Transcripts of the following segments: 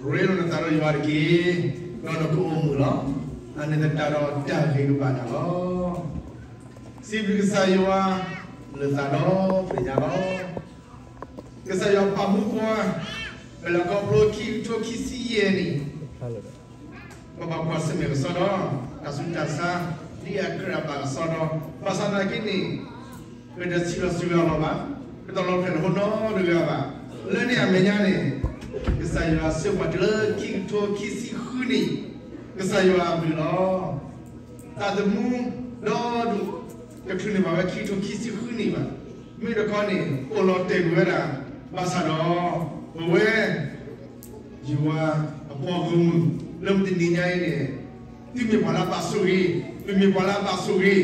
ရ့လိာ်နသးဒီးယွၤတက့ၢ်, ဒီးနကအိၣ်မုာ်လီၤ. အန့ၣ်သတးဒီးတၢ်ဂ့ၤကဘၣ်နၤလီၤ. စံးဘျုးကစၢ်ယွၤ လၢသးဒီဖျၢၣ်ညါလီၤ. ကစၢ်ယွၤပာ်မူပှၤ ဖဲလၢကီၢ်ဖျိခံကထိခံဆံယဲၢ်နံၣ် ပဘၣ်ကွၢ်ဆၢၣ်မဲာ်ကစီဒီး တၢ်ဆူးတၢ်ဆါ ဒ်အကြၢးအဘၣ်ကစီဒီ, ဘၣ်ဆၣ်သနာ်က့န့ၣ် ပတဆံးလီၤစှၤဂၤလီၤဘၣ်, ပတလီၤဖျဲးလၢဟိနီတဂၤဘၣ်. လၢန့ၣ်အမဲာ်ညါန့ၣ် ကစၢ်ယွၤဆိၣ်ပှၤတုၤလၢခံကထိခံဆံဃုနံၣ်, ကစၢ်ယွၤအဘျုးလီၤ. သးသမူဒီဒူၣ် တချုးန့ၢ်ဘၣ်ဝဲခံကထိခံဆံဃုနံၣ်ဘၣ်. မ့ၢ်တခီန့ၣ် အိၣ်လီၤတဲာ်ကွံာ်ဝဲဒၣ်, ဘၣ်ဆၣ်ဒီး ပဝဲ ယွၤအပှၤဂီၢ်မုၢ် လၢမုၢ်တနံၤညါအံၤန့ၣ် သုမ့ၢ်ပှၤလၢအဘၣ်ဆိၣ်ဂ့ၤ, ပမ့ၢ်ပှၤလၢအဘၣ်ဆိၣ်ဂ့ၤ,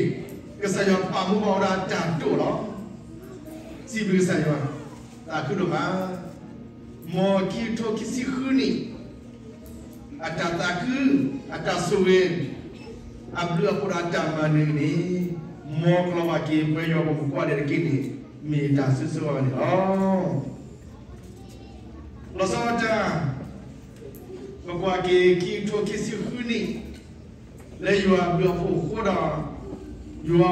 ကစၢ်ယွၤပာ်မူဘၣ်ဝဲဒၣ်တၢ်ဒိၣ်လီၤ. စံးဘျုးကစၢ်ယွၤ, သးခုဒိၣ်မး, မ်ခံကထိခံဆံဃုနံၣ် အတၢ်သးခု, အတၢ်ဆိၣ်ဂ့ၤ, အဘျုးအဖှိၣ်ဒီးအတၢ်မၤနၢၤန့ၣ် မ်ကလီၤဘၣ်က့ၤပဝဲယွၤပှၤမုၣ်ပှၤဒဲးတက့ၢ်န့ၣ် မ့ၢ်တၢ်ဆိၣ်ဂ့ၤဘၣ်န့ၣ်လီၤ. လီၤဆီဒၣ်တၢ်, ပကွၢ်က့ၤခံကထိခံဆံဃုနံၣ် လၢယွၤအဘျုးအဖှိၣ်အဃိဒီး ယွၤအ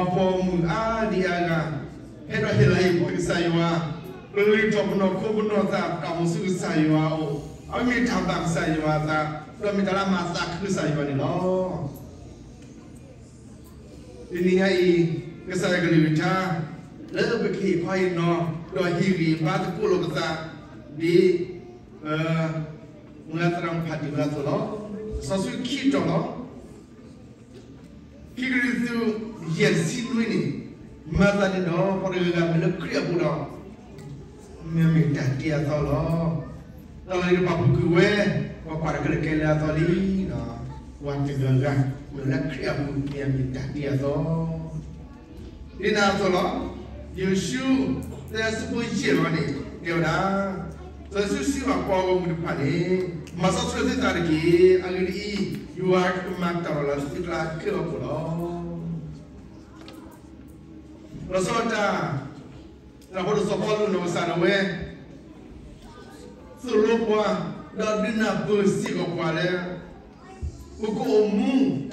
ပှၤဂီၢ်မုၢ်အါဒံအါဂၤ ဟဲဒီးဟ့ၣ်လၤဟ့ၣ်ကပီၤကစၢ်ယွၤ, ပလုၢ်ထီၣ်ပနီၢ်ခိပနီၢ်သး ပတၢ်အိၣ်မူဆူကစၢ်ယွၤအအိၣ်, အဝဲမ့ၢ်တၢ်ဘၣ်ကစၢ်ယွၤအသး, ဒီးမ့ၢ်တၢ်လၢအမၤသးခုကစၢ်ယွၤန့ၣ်လီၤ. တနံၤညါအံၤ ကစၢ်ယွၤကလုၢ်ကထါ လၢပကဟ့ၣ်ခီဟ့ၣ်နီၤ ဒီးဟ့ၣ်ဂံၢ်ဘါသကိးလိာ်ပသး ဒ်ပမၤသရၣ်မုၣ်ဖးတံၢ်ဝဲအသိးလီၤ. လံာ်စီဆှံခံတီၤလီၤ. ခံကရံၣ်သူး ယဲၢ်တဆံနွံန့ၣ်, မၤသးဒ်န့ၣ်ဒီး ပှၤတဂၤဂၤမ့ၢ်လၢခရံာ်အပူၤဒီး မ့ၢ်မ့ၢ်တၢ်တ့အသီလီၤ. တၢ်လီၢ်လံၤတဖၣ်ပူၤကွံာ်ဝဲ, ပှၤကွၢ်တၢ်ခဲလၢာ်ခဲဆ့အသီလံ, ပှၤတဂၤဂၤ မ့ၢ်လၢခရံာ်အပူၤ မ့ၢ်အမ့ၢ်တၢ်တ့အသီ ဒ်န့ၣ်အသိးလီၤ. ယိၤၡူ သၢဆၢဖိယဲၢ်လီၤန့ၣ် တဲဝဲဒၣ်, စီၤယိၤၡူစံးဘၣ်ပှၤဂီၢ်မုၢ်တဖၣ်န့ၣ်, မၤစီဆှံသုသးတက့ၢ်. အဂ့ၢ်ဒ်အံၤ, ယွၤကမၤတၢ်လီၤလးသုကျါခဲလၢာ်အဖီခိၣ်လီၤ. လီၤဆီဒၣ်တၢ်, တၢ်ဃိဒီးစီၤပီလူးနီၢ်ကစၢ်ဒၣ်ဝဲ သိၣ်လိပှၤ, ဒီးဒုးနၢ်ပၢၢ်စ့ၢ်ကီးပှၤလၢ ပကအိၣ်မူတၢ်အိၣ်မူလၢအသီ, နံၣ်အသီလါအသီန့ၣ် ပှၤကိးဂၤဒဲးန့ၣ် အဲၣ်ဒိးတၢ်အသီလီၤ. ဖိသၣ်ဒၣ်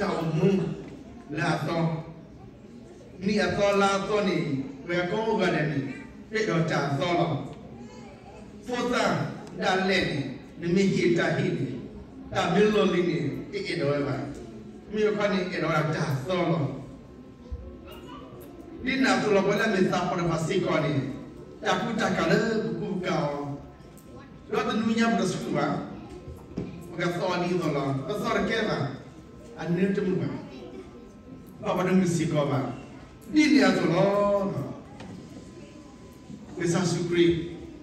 လဲာ်န့ၣ် နမ့ၢ်ဟ့ၣ်တၢ်ဟ့ၣ်န့ၣ် တၢ်မ့ၢ်လီၤလံၤန့ၣ် တအဲၣ်ဒိးဝဲဘၣ်. မ့ၢ်အခီန့ၣ် အဲၣ်ဒိးဝဲဒၣ်တၢ်အသီလီၤ. ဒ်န့ၣ်အသိးလီၤ ပဝဲလၢအမ့ၢ်သးပှၢ်တဖၣ်စ့ၢ်ကီးန့ၣ် တၢ်ကူတၢ်ကၤလၢပကူပကၤအီၤ, ဒီးတနံၤညါပတဆူၣ်ဘၣ်, ပကသီဒ်သိးလီၤ, ပသီတကဲဘၣ်, အနၢတမုာ်ဘၣ်, ဘၣ်ပှၤတမုာ်စ့ၢ်ကီးဘၣ်. ဒ်န့ၣ်အသိးလီၤ. ကစၢ်ယ့ၣ်ၡူးခရံာ်,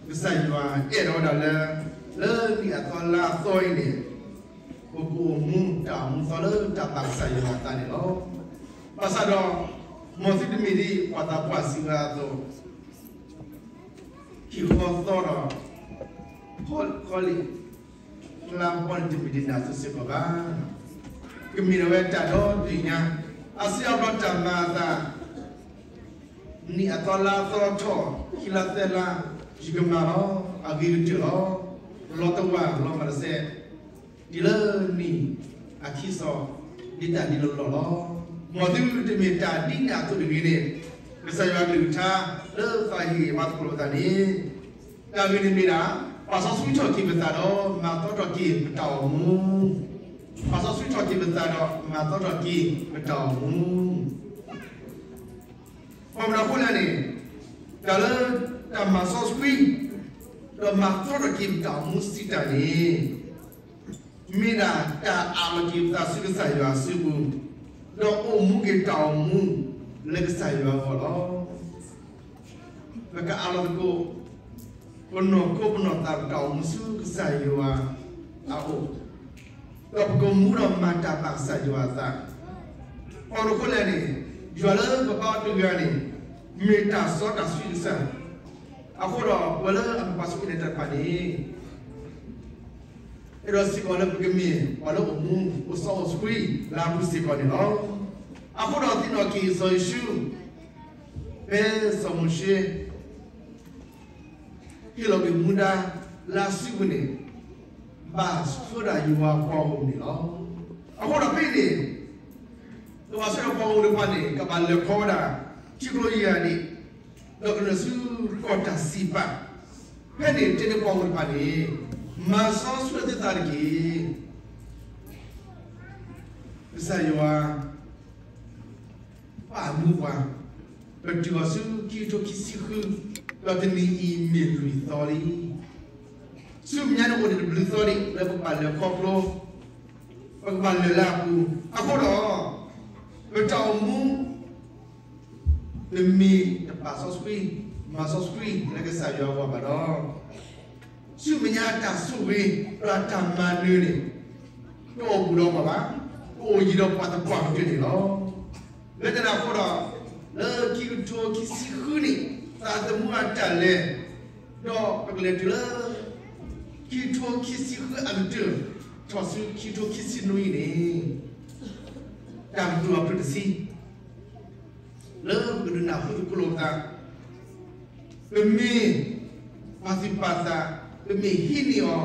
ကစၢ်ယွၤအဲၣ်ဒိးဝဲဒၣ်လၢ လၢနံၣ်အသီလါအသီအံၤန့ၣ် ပကအိၣ်မူတၢ်အိၣ်မူသီလၢတၢ်ဘၣ်ကစၢ်ယွၤအသးန့ၣ်လီၤ. ဘၣ်ဆၣ်ဒီး မ်သုတမ့ၢ်ဒ်ပှၤသးပှၢ်စံးဝဲအသိး ဟံၣ်ဃီသီဒီး ဖီလံာ် လါဘီန့ၣ် တမ့ၢ်ဒ်န့ၣ်အသိးစ့ၢ်ကီးဘၣ်. ကမ့ၢ်ဒၣ်ဝဲတၢ်ဒီဘ့ၣ်ညါ, အစံးအဘျီတၢ်မၤအသး, နံၣ်အသီလါအသီထီၣ်, ခံလါသၢလါ, ယကမၤလီၤ, အဂ့ၤကတၢၢ်လီၤ. လီၤတဝၢ်လီၤမၤတစဲး, တုၤလၢနံၣ်အခံစီၤ, ဒ်တၢ်ဒ်လီၢ်လီၢ်လီၤ. မ်သုတမ့ၢ်တၢ်ဒ်န့ၣ်အသိးတဂ့ၤန့ၣ်, ကစၢ်ယွၤအကလုၢ်ကထါ လၢသးဟ့ၣ်မၤသကိးပသးန့ၣ် တၢ်ဂ့ၢ်န့ၣ်မ့ၢ်ဒၣ်, ပာ်စီဆှံထီၣ်က့ၤပသးဒီး မၤသီထီၣ်က့ၤပတၢ်အိၣ်မူ. ပာ်စီဆှံထီၣ်က့ၤပသးဒီး မၤသီထီၣ်က့ၤပတၢ်အိၣ်မူ. ဘၣ်မနုၤအဃိလဲၣ်န့ၣ်, တၢ်လၢတၢ်မၤစီဆှံ ဒီးမၤသီထီၣ်က့ၤပတၢ်အိၣ်မူစံးတၢ်န့ၣ် မ့ၢ်ဒၣ်တၢ်အးလီၤက့ၤပသးဆူကစၢ်ယွၤအစုပူၤ, ဒီးအိၣ်မူက့ၤတၢ်အိၣ်မူလၢကစၢ်ယွၤအဂီၢ်လီၤ. ပကအးလီၤသကိး ပနီၢ်ခိပနီၢ်သးပတၢ်အိၣ်မူဆူကစၢ်ယွၤအအိၣ်, ဒီးပကမူဒီးမၤတၢ်ဘၣ်ကစၢ်ယွၤအသး. ဘၣ်မနုၤအဃိလဲၣ်န့ၣ်, ယွၤလၢပဘါအီၤတဂၤန့ၣ် မ့ၢ်တၢ်စီတၢ်ဆှံကစၢ်, အဃိဒီးပဝဲလၢအမ့ၢ်ပှၤစူၢ်က့ၤနာ်က့ၤတၢ်တဖၣ်န့ၣ် အဲၣ်ဒိးစ့ၢ်ကီးလၢပကမ့ၢ်ပှၤလၢအိၣ်မူအိၣ်စီအိၣ်ဆှံလၢအပူၤစ့ၢ်ကီးန့ၣ်လီၤ. အဃိဒီးသ့ၣ်နီၣ်က့ၤစီၤယိၤၡူး, ဖဲစီၤမိၤၡ့ ဟ့ၣ်လီၤကွံာ်မူဒါလၢအစုပူၤန့ၣ်, ဘၣ်ဆိၣ်ဒၣ်ယွၤပှၤဂီၢ်မုၢ်န့ၣ်လီၤ. အဃိဒီးဖဲအံၤန့ၣ် ပှၤဆိၣ်ဒၣ်ပှၤဂီၢ်မုၢ်တဖၣ်န့ၣ် ကဘၣ်လဲၤခီဝဲဒၣ် ထံကျိယဲၢ်ဂၤန့ၣ် ဒီးကနုာ်ဆူကီၢ်တၢ်စံးပာ်, ဖဲန့ၣ်တဲန့ၢ်ပှၤဂီၢ်မုၢ်တဖၣ်န့ၣ် မၤစီဆှံသုသးတက့ၢ်. ကစၢ်ယွၤ ပာ်မူပှၤ, ပတုၤအီၤဆူခံကထိခံဆံဃု, ဒီးတနံၤအံၤမ့ၢ်လွံၢ်သီလံ. ဆူမဲာ်ညါန့ၣ်အိၣ်န့ၣ် တဘျုးသီလံ လၢပကဘၣ်လဲၤခီဖျိ, ပကဘၣ်လဲၤလၢအပူၤ. အဃိဒီး ပတၢ်အိၣ်မူ ပမ့ၢ်တပာ်စီဆှံ မၤစီဆှံလၢကစၢ်ယွၤအဂီၢ်ဘၣ်ဒီး ဆူမဲာ်ညါအတၢ်ဆိၣ်ဂ့ၤ ဒီးအတၢ်မၤနၢၤန့ၣ် တအိၣ်ဘူးဒီးပှၤဘၣ်, ကအိၣ်ယံၤဒီးပှၤသပှၢ်ကတၢၢ်န့ၣ်လီၤ. လၢတၢ်န့ၣ်အဃိဒီး လၢခံကထိခံဆံဃုန့ၣ် သးသမူအတၢ်လဲၤ, ဒီးပကလဲၤတုၤလၢ ခံကထိခံဆံဃုအကတၢၢ် ထီၣ်ဆူခံကထိခံဆံနွံအံၤန့ၣ် တၢ်ကတိၤအဖျၢၣ်တဆံ လၢပကဒုးနၢ်ဟူသကိးလိာ်ပသး, ပမ့ၢ်ပာ်သူၣ်ပာ်သး, ပမ့ၢ်ဟံးန့ၢ်အီၤ,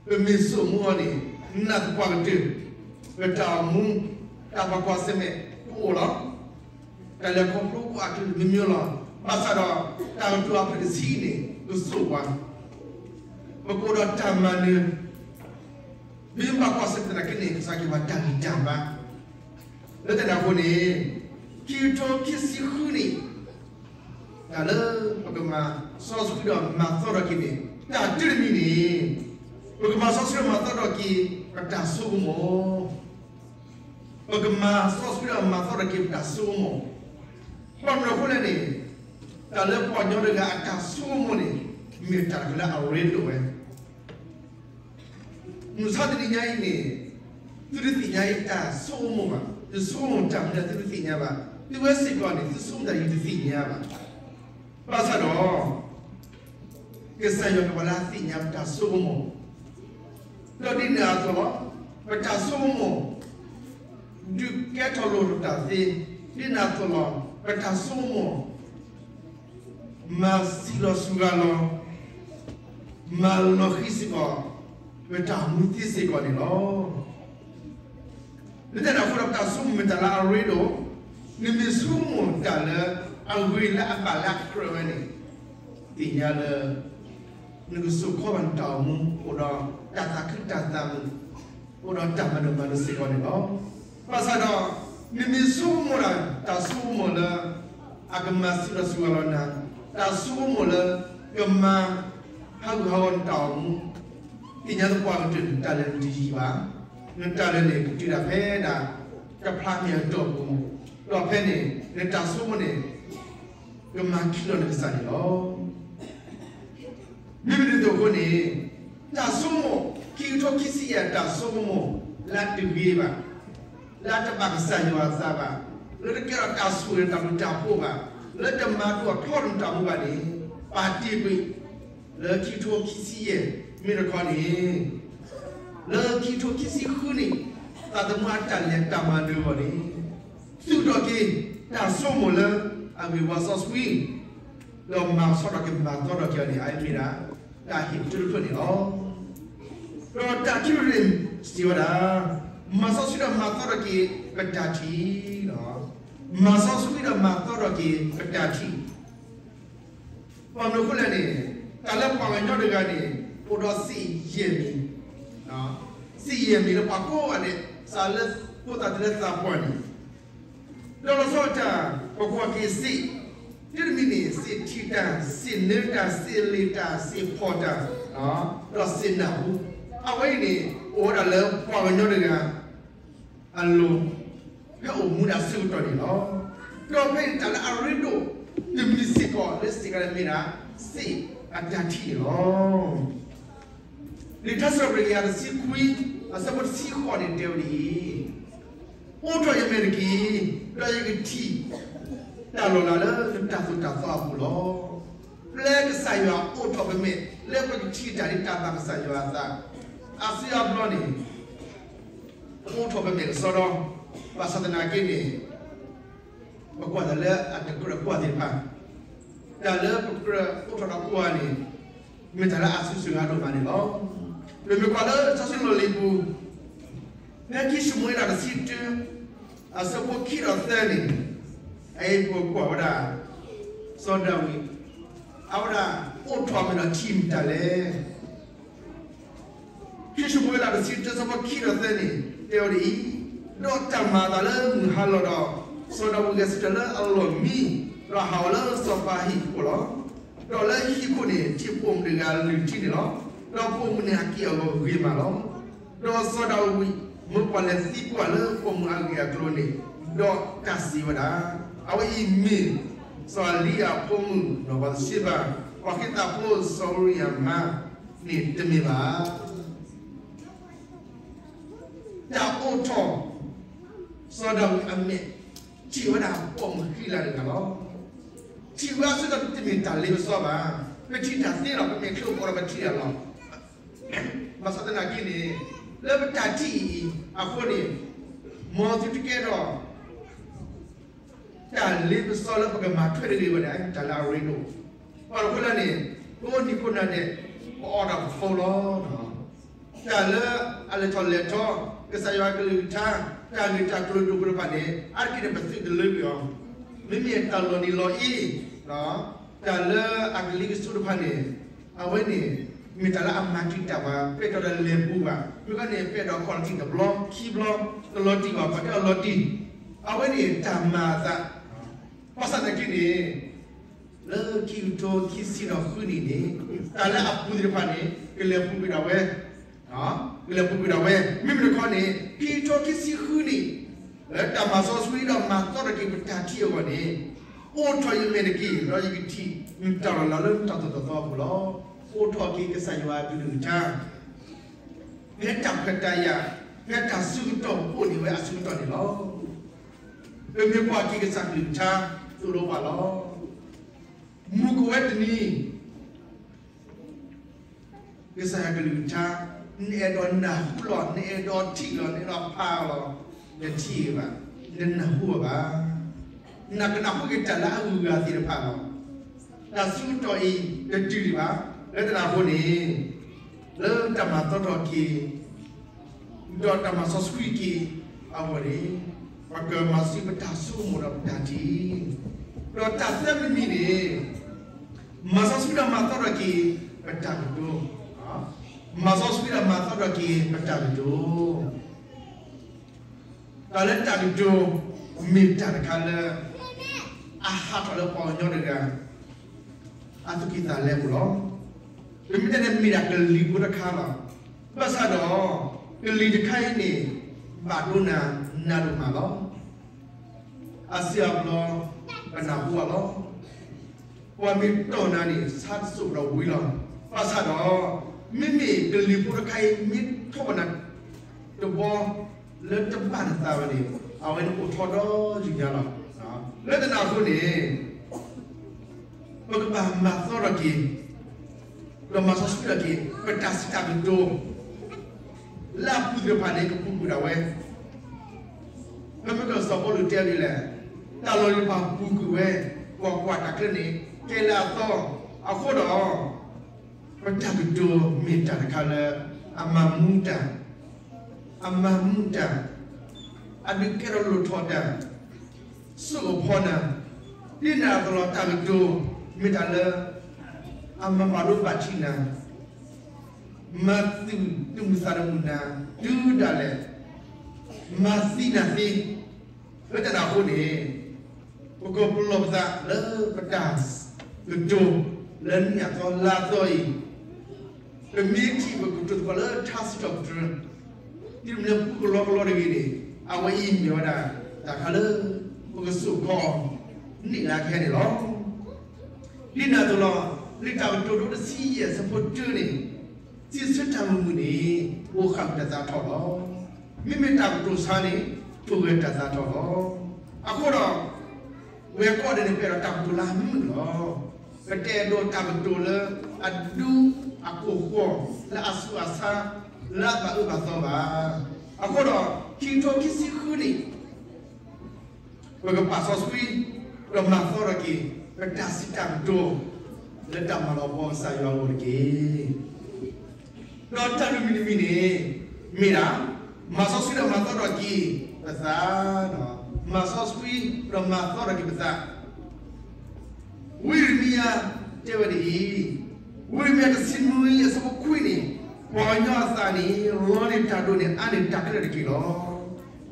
ပမ့ၢ်ဆိကမိၣ်အီၤန့ၣ် နၢ်သပှၢ်ကတၢၢ် ပတၢ်အိၣ်မူ တၢ်ဘၣ်ကွၢ်ဆၢၣ်မဲာ်ကအိၣ်လီၤ. တၢ်လဲၤခီဖျိကအိၣ်အကလုာ်ကလုာ်မ့ၢ်မ့ၢ်လီၤ. ဘၣ်ဆၣ်ဒီး တၢ်ကတိၤအဖျၢၣ်တဆံအံၤန့ၣ် ကစိာ်ပှၤ, ပကအိၣ်ဒီးတၢ်မၤနၢၤ မ့ၢ်ဘၣ်ကွၢ်ဆၢၣ်မဲာ်သနာ်က့န့ၣ် ကစၢ်က့ၤပှၤတၢ်ဂံၢ်တၢ်ဘါ. လၢတၢ်န့ၣ်အဃိန့ၣ် ခံကထိခံဆံဃုန့ၣ် တၢ်လၢပကမၤစီဆှံဒီးမၤသီထီၣ်က့ၤန့ၣ် တၢ်တမံၤန့ၣ် ပကမၤစီဆှံဒီးမၤသီထီၣ်က့ၤ ပတၢ်ဆိကမိၣ်, ပကမၤစီဆှံဒီးမၤသီထီၣ်က့ၤပတၢ်ဆိကမိၣ်. ဘၣ်မနုၤအဃိလဲၣ်န့ၣ် တၢ်လၢပှၤကညီတဂၤအတၢ်ဆိကမိၣ်န့ၣ် မ့ၢ်တၢ်တခါလၢအရ့ဒိၣ်ဝဲ မုၢ်ဆါတနံၤညါအံၤန့ၣ် သုတသ့ၣ်ညါအံၤတၢ်ဆိကမိၣ်ဘၣ်, ယဆိကမိၣ်တၢ်မနုၤသုတသ့ၣ်ညါဘၣ်, သုဝဲစ့ၢ်ကီးန့ၣ် သုဆိကမိၣ်တၢ်ယတသ့ၣ်ညါဘၣ်. ဘၣ်ဆၣ်ဒီး ကစၢ်ယွၤကဘၣ်လၢအသ့ၣ်ညါပတၢ်ဆိကမိၣ်, ဒီးဒ်န့ၣ်အသိးလီၤ, ပတၢ်ဆိကမိၣ် ဒုးကဲထီၣ်လိာ်တၢ်သ့, ဒ်န့ၣ်အသိးလီၤ, ပတၢ်ဆိကမိၣ် မၤစံးလီၤစူၤဂၤလီၤ, မၤလီၤဃံၤစ့ၢ်ကီး ပတၢ်မူသ့စ့ၢ်ကီးန့ၣ်လီၤ. လၢတၢ်န့ၣ်အဃိဒီး ပတၢ်ဆိကမိၣ်မ့ၢ်တၢ်လၢအရ့ဒိၣ်, နမ့ၢ်ဆိကမိၣ်တၢ်လၢအဂ့ၤလၢအဘၣ်လၢအကြၢးဝဲန့ၣ် သ့ၣ်ညါလၢ နကစိာ်ခီဘၣ်နတၢ်အိၣ်မူ အိၣ်ဒီးတၢ်သးခုတၢ်သးမုာ်, အိၣ်ဒီးတၢ်မၤဒိၣ်မၤဒိၣ်စ့ၢ်ကီးန့ၣ်လီၤ. ဘၣ်ဆၣ်ဒီး နမ့ၢ်ဆိကမိၣ်ဒၣ် တၢ်ဆိကမိၣ်လၢ အကမၤစံးလီၤစူၤဂၤလီၤနၤ, တၢ်ဆိကမိၣ်လၢ ကမၤဟးဂူာ်ဟးဂီၤနတၢ်အိၣ်မူ, သ့ၣ်ညါသပှၢ်ကတၢၢ် နတၢ်လဲၤန့ၣ်တယံာ်ဘၣ်. နတၢ်လဲၤန့ၣ် ကတုၤဒၣ်ဖဲဒၣ် တဖျါမ့ၢ်အတီၢ်ပူၤ, ဒီးဖဲန့ၣ် နတၢ်ဆိကမိၣ်န့ၣ် ကမၤခံလီၤနကစၢ်န့ၣ်လီၤ. မ့မ့ၢ်ဒ်သိးအဃိန့ၣ် တၢ်ဆိကမိၣ် ခံကထိခံဆံယဲၢ် တၢ်ဆိကမိၣ် လၢတဂ့ၤဘၣ်, လၢတဘၣ်ကစၢ်ယွၤအသးဘၣ်, လၢတကဲထီၣ်တၢ်ဆိၣ်ဂ့ၤတၢ်ဘျုးတၢ်ဖှိၣ်ဘၣ်, လၢတမၤဒိၣ်ထီၣ်နတၢ်မူဘၣ်န့ၣ် ပာ်တ့ၢ်ကွံာ် လၢခံကထိခံဆံယဲၢ် မ့ၢ်တခီန့ၣ် လၢခံကထိခံဆံဃုန့ၣ် သးသမူအတၢ်လဲၤတၢ်မၤနၢၤအဂီၢ်န့ၣ် သူၣ်ထီၣ်က့ၤ တၢ်ဆိကမိၣ်လၢ အဂ့ၢ်ဝါစီဆှံ ဒီးမၤဆီထီၣ်က့ၤမၤသီထီၣ်က့ၤအီၤန့ၣ် အအံၤမ့ၢ်ဒၣ် တၢ်ဟ့ၣ်တဖျၢၣ်န့ၣ်လီၤ. ဒီးတၢ်ခံဖျၢၣ်န့ၣ် စံးဝဲဒၣ် မၤစီဆှံဒီးမၤသီထီၣ်က့ၤ ပတၢ်ထံၣ်, မၤစီဆှံဒီးမၤသီထီၣ်က့ၤ ပတၢ်ထံၣ် ဘၣ်မနုၤအဃိလဲၣ်န့ၣ် တၢ်လၢပှၤကညီတဂၤန့ၣ် အိၣ်ဒီးစ့ယဲၢ်မံၤ, စ့ယဲၢ်မံၤလၢပှၤကိးဂၤဒဲး စးလၢဖိသၣ်တုၤလၢသးပှၢ်န့ၣ် ဒီးလီၤဆီဒၣ်တၢ် ပကွၢ်က့ၤစ့, တၢ်တမံၤန့ၣ် စ့ထံၣ်တၢ်, စ့နၢတၢ်, စ့လ့ၣ်တၢ်, စ့ဖီၣ်တၢ်, ဒီးစ့နၢ်ဟူ, အဝဲအံၤန့ၣ် အိၣ်ဝဲဒၣ်လၢပှၤကညီတဂၤ အလိၤ ဖဲအိၣ်မူဒၣ်ဆၢကတီၢ်န့ၣ်လီၤ. ဒီးဖဲအံၤတၢ်လၢအရ့ဒိၣ်တမံၤစ့ၢ်ကီး လၢစ့ၢ်ကီးန့ၣ်မ့ၢ်ဒၣ် စ့အတၢ်ထံၣ်န့ၣ်လီၤ. လံာ်ထါစံးထီၣ်ပတြၢၤ တကယၤတဆံခွံ အဆၢဖိတဆံဃိးန့ၣ် တဲဝဲဒ်အံၤ, အိးထီၣ်ယမဲာ်တက့ၢ်, ဒီးယကထံၣ် တၢ်လီၤလးလၢနတၢ်သိၣ်တၢ်သီအပူၤလီၤ. ပျဲကစၢ်ယွၤအိးထီၣ်ပမဲာ် လၢပကထံၣ်တၢ်ဒ်တၢ်ဘၣ်ကစၢ်ယွၤအသး အါစုအါဘျီန့ၣ် အိးထီၣ်ပမဲာ်ကစီဒီ, ဘၣ်ဆၣ်သနာ်က့န့ၣ် ပကွၢ်တၢ်လၢအတကြၢးကွၢ်သ့ၣ်တဖၣ်, တၢ်လၢပကြၢးအိးထီၣ်ဒီးကွၢ်န့ၣ် မ့ၢ်တၢ်လၢအစုစှၤဂၤဒိၣ်မးန့ၣ်လီၤ. ပမ့ၢ်ကွၢ်လၢစီဆှံလီၢ်လံၤပူၤ, ဖဲခံၡမူၤအ့လးတဆံတၢ, အဆၢဖိခံဒီးသၢန့ၣ်, အအံၤပကွၢ်ဝဲဒၣ်, စီၤဒၤဝံး, အဝဲဒၣ်အိးထီၣ်မ့ၢ်ဒီးထံၣ်မတၤလဲၣ်. ခံၡမူၤအ့လးတဆံတၢ ဆၢဖိခံဒီးသၢန့ၣ် တဲဝဲဒ်အံၤ, ဒီးတၢ်မၤအသးလၢမုၢ်ဟါလီၤဒီး, စီၤဒၤဝံးဂဲၤဆၢထၢၣ်လၢအလီၢ်မံ, ဒီးဟးဂီၤလၢစီၤပၤဟံၣ်ခိၣ်လီၤ. ဒီးလၢဟံၣ်ခိၣ်န့ၣ် ထံၣ်ပိာ်မုၣ်တဂၤလုၢ်ထံန့ၣ်လီၤ. ဒီးပိာ်မုၣ်န့ၣ်ဟဲက့ၤအဂီၢ်ဂ့ၤမးလီၤ. ဒီးစီၤဒၤဝံးမၢပှၤလဲၤသံကွၢ်လၢပိာ်မုၣ်အဂ့ၢ်အကျိၤန့ၣ်, ဒီးတၢ်စံးဝဲဒၣ်, အဝဲအံၤမ့ၢ်စီၤအၤလံယၤအဖိမုၣ်နီၢ်ဘၤသရှ့ဘၤ, ပှၤဃ့သးဖိစီၤအူရံယၤမါန့ၣ်တမ့ၢ်ဘၣ်. တၢ်အိးထီၣ် စီၤဒၤဝံးအမဲာ်, ထံၣ်ဝဲဒၣ်ပိာ်မုၣ်ဃံလၤတဂၤလီၤ. ထံၣ်ဝဲအဆၢကတီၢ်တမ့ၢ်တၢ်လ့ပစီဘၣ်. ပထံၣ်တၢ်သ့လီၤ, ပမဲာ်ချံအိၣ်ဒီးပထံၣ်တၢ်လီၤ. ဘၣ်ဆၣ်သနာ်က့န့ၣ်, လၢပတၢ်ထံၣ်အံၤအဃိန့ၣ်, မ်သုတကဲထီၣ် တၢ်လ့ပစီလၢပကမၤထွဲတဂ့ၤဝဲဒၣ် တၢ်လၢအရ့ဒိၣ်, ပှၤတဖၣ်လၢန့ၣ်, ပအိၣ်နံၤခိၣ်နၢ်ဒဲး, ပအီၣ်တၢ်ပဖိလီၤ. တၢ်လၢအလဲၤထီၣ်လဲၤထီ, ကစၢ်ယွၤကလုၢ်ကထါ, တၢ်ဂ့ၢ်တၢ်ကျိၤဒိၣ်ပှဲၤတဖၣ်န့ၣ်, အါတက့ၢ်န့ၣ် ပသုးတလၢကွံာ်အီၤ, မ့မ့ၢ်တၢ်လီၤနံၤလီၤအ့, တၢ်လၢအကလံၤကစိးတဖၣ်န့ၣ်, အဝဲန့ၣ်, မ့ၢ်တၢ်လၢအမၤတံာ်တာ်ပှၤ, ပဲာ်ထီၣ်တၢ်လဲၤပူၤဘၣ်, မ့ၢ်ခီန့ၣ် ပဲာ်ထီၣ်ခီၣ်ထံးတဘျီခံဘျီ, တလီၤတံၢ်ဘၣ်, ပှၤတဲအီၤလီၤတံၢ်, အဝဲန့ၣ်တၢ်မၤအသး, ဘၣ်ဆၣ်သနာ်က့န့ၣ်, လၢခံကထိခံဆံဒီးဃုနံၣ်န့ၣ်, တၢ်လၢအပူၤသ့ၣ်တဖၣ်န့ၣ် ကလဲၤပူၤကွံာ်ဒၣ်ဝဲ, ကလဲၤပူၤကွံာ်ဒၣ်ဝဲ, မ့မ့ၢ်တခီန့ၣ် ခံကထိခံဆံဃုနံၣ်, လၢတၢ်မၤစီဆှံဒီးမၤသီထီၣ်က့ၤပတၢ်ထံၣ်အဂီၢ်န့ၣ်, အိးထီၣ်ယမဲာ်တက့ၢ်, ဒီးယကထံၣ်နတၢ်လီၤလးလၢနတၢ်သိၣ်တၢ်သီအပူၤလီၤ. အိးထီၣ်က့ၤကစၢ်ယွၤအကလုၢ်ကထါ ဖဲတၢ်ခွဲးတၢ်ယာ်, ဖဲတၢ်ဆၢကတီၢ်အိၣ်န့ၢ်ဝဲအဆၢကတီၢ်န့ၣ်လီၤ. ပမ့ၢ်ကွၢ်က့ၤကစၢ်ကလုၢ်ကထါ သိၣ်လိပှၤလီၤ. မုၢ်ကဝဲတနံၤ, ကစၢ်ယွၤကလုၢ်ကထါ, နအဲၣ်ဒိးနၢ်ဟူလီၤ, နအဲၣ်ဒိးထံၣ်လီၤ, နအဲၣ်ဒိးဖးလီၤ, နထံၣ်ဘၣ်, နနၢ်ဟူဘၣ်. နကနၢ်ဟူက့ၤတၢ်လၢအဂုၤအဂၤသ့ၣ်တဖၣ်လီၤ. တၢ်ဆၢကတီၢ်အံၤ တတုၤဒံးဘၣ်, လၢတၢ်န့ၣ်အဃိန့ၣ်, လၢတၢ်မၤသီထီၣ်က့ၤ ဒီးတၢ်မၤစီဆှံက့ၤအဂီၢ်န့ၣ်, ပကမၤစီဆှံပတၢ်ဆိကမိၣ်ဒီးပတၢ်ထံၣ်, ဒီးတၢ်သၢမံၤတမံၤန့ၣ်, မၤစီဆှံဒီးမၤသီထီၣ်က့ၤပတၢ်ကတိၤ, မၤစီဆှံဒီးမၤသီထီၣ်က့ၤပတၢ်ကတိၤ. တၢ်လၢတၢ်ကတိၤ မ့ၢ်တၢ်တခါလၢ အဟးထီၣ်လၢပှၤကညီတဂၤ အသူၣ်ကံၢ်သးလဲပူၤလီၤ. ပမ့ၢ်တဲန့ၣ်မ့ၢ်ဒၣ်ကလံၤဖိတခါလီၤ. ဘၣ်ဆၣ်ဒီး ကလံၤတခါအံၤန့ၣ် ဘၣ်ဒိနၤနးဒိၣ်မးလီၤ. အါစုအါဘျီ ပနၢ်ဟူဘၣ်လီၤ. ပှၤမ့ၢ်တီၢ်နၤန့ၣ် ဆါတစိၢ်ဒီးဝံၤလီၤ. ဘၣ်ဆၣ်ဒီး မ့မ့ၢ်ကလံၤဖိတခါအံၤ မ့ၢ်ထီၣ်ပနၤတဘီ လၢတဘၣ်နသးဘၣ်န့ၣ် အဝဲန့ၣ်အိၣ်ထီၣ်ဒီးယုၢ်ညါလီၤ. လၢတၢ်န့ၣ်အဃိန့ၣ် ပကဘၣ်မၤသီထီၣ်က့ၤ ဒီးမၤစီဆှံထီၣ်က့ၤ ပတၢ်စံးတၢ်ကတိၤ လၢအပူၤသ့ၣ်တဖၣ်န့ၣ် ကပူၤကွံာ်ဒၣ်ဝဲ. ဖဲမ့ၢ်ကစီၤပီလူးတဲဒ်လဲၣ်, တၢ်လီၢ်တဖၣ်ပူၤကွံာ်ဝဲ, ကွၢ်ကွၢ်, တၢ်ချၢန့ၣ် ကဲလၢအသီ, အဃိဒီး ပတၢ်ကတိၤမ့ၢ်တၢ်တခါလၢ အမၤမူတၢ်, အမၤမူတၢ်, အဒုးကဲထီၣ်လိၣ်ထီၣ်တၢ်, စိၣ်ကဖီနၤ, ဒ်န့ၣ်အသိးလီၤ. တၢ်ကတိၤမ့ၢ်တၢ်လၢ အမၤဘၣ်ဒိဘၣ်ထံးနၤ, မၤသုၣ်တမုာ်သးတမုာ်နၤ တုၤဒၣ်လဲာ်, မၤသံနၤသ့. လၢတၢ်န့ၣ်အဃိန့ၣ် ပကပလီၢ်ပသးလၢပတၢ်ကတိၤ လၢနံၣ်အသီလါအသီအံၤ, ပမ့ၢ်ထံၣ်ပကတိၤသကိးလၢထါစံးထီၣ်ပတြၢၤ ဒ်မ့ၢ်လၢပူကလီကလီတဂ့ၤန့ၣ်, အဝဲအံၤမ့ၢ်ဝဲဒၣ် တၢ်ခါလၢ ပကစိာ်ခီ န့ၢ်လၢခဲအံၤန့ၣ်လီၤ. ဒ်န့ၣ်အသိးလီၤ. လံာ်တၢ်ကတိၤဒိတဆံယဲၢ် အဆၢဖိတၢန့ၣ်, စံးဆၢတၢ်မုာ်မုာ်န့ၣ် ဘိးဃၣ်ကွံာ်တၢ်သးထီၣ်လီၤ. မ့မ့ၢ်တၢ်ကတိၤဆါန့ၣ် ထိၣ်ဂဲၤတၢ်သးထီၣ်လီၤ. အဃိဒီး ဝဲကိးဂၤဒဲးန့ၣ် ပအဲၣ်ဒိးတၢ်ကတိၤလၢအမုာ်လီၤ. ပတအဲၣ်ဒိးတၢ်ကတိၤလၢအဒူအကိၢ်ဃီ, လၢအဆူးအဆါ, လၢအဘၣ်အၢဘၣ်သီဘၣ်. အဃိဒီး ခံကထိခံဆံဃုန့ၣ် ပကပာ်စီဆှံ ဒီးမၤသီထီၣ်က့ၤ ပတၢ်စံးတၢ်ကတိၤ လၢတၢ်မၤလၤကပီၤကစၢ်ယွၤအဂီၢ်တက့ၢ်. ဒီးတၢ်လွံၢ်မံၤတမံၤန့ၣ် မ့ၢ်ဒၣ် မၤစီဆှံဒီးမၤသီထီၣ်က့ၤပသး, မၤစီဆှံဒီးမၤသီထီၣ်က့ၤပသး. ဝံယံးရမံယၤတဲဝဲဒ်အံၤ, ဝံယံးရမံယၤတဆံနွံအဆၢဖိခွံန့ၣ်, ပှၤကညီအသးန့ၣ် လီန့ၢ်တၢ်ဒိးန့ၢ်အါန့ၢ်တၢ်ခဲလၢာ်တက့ၢ်လီၤ.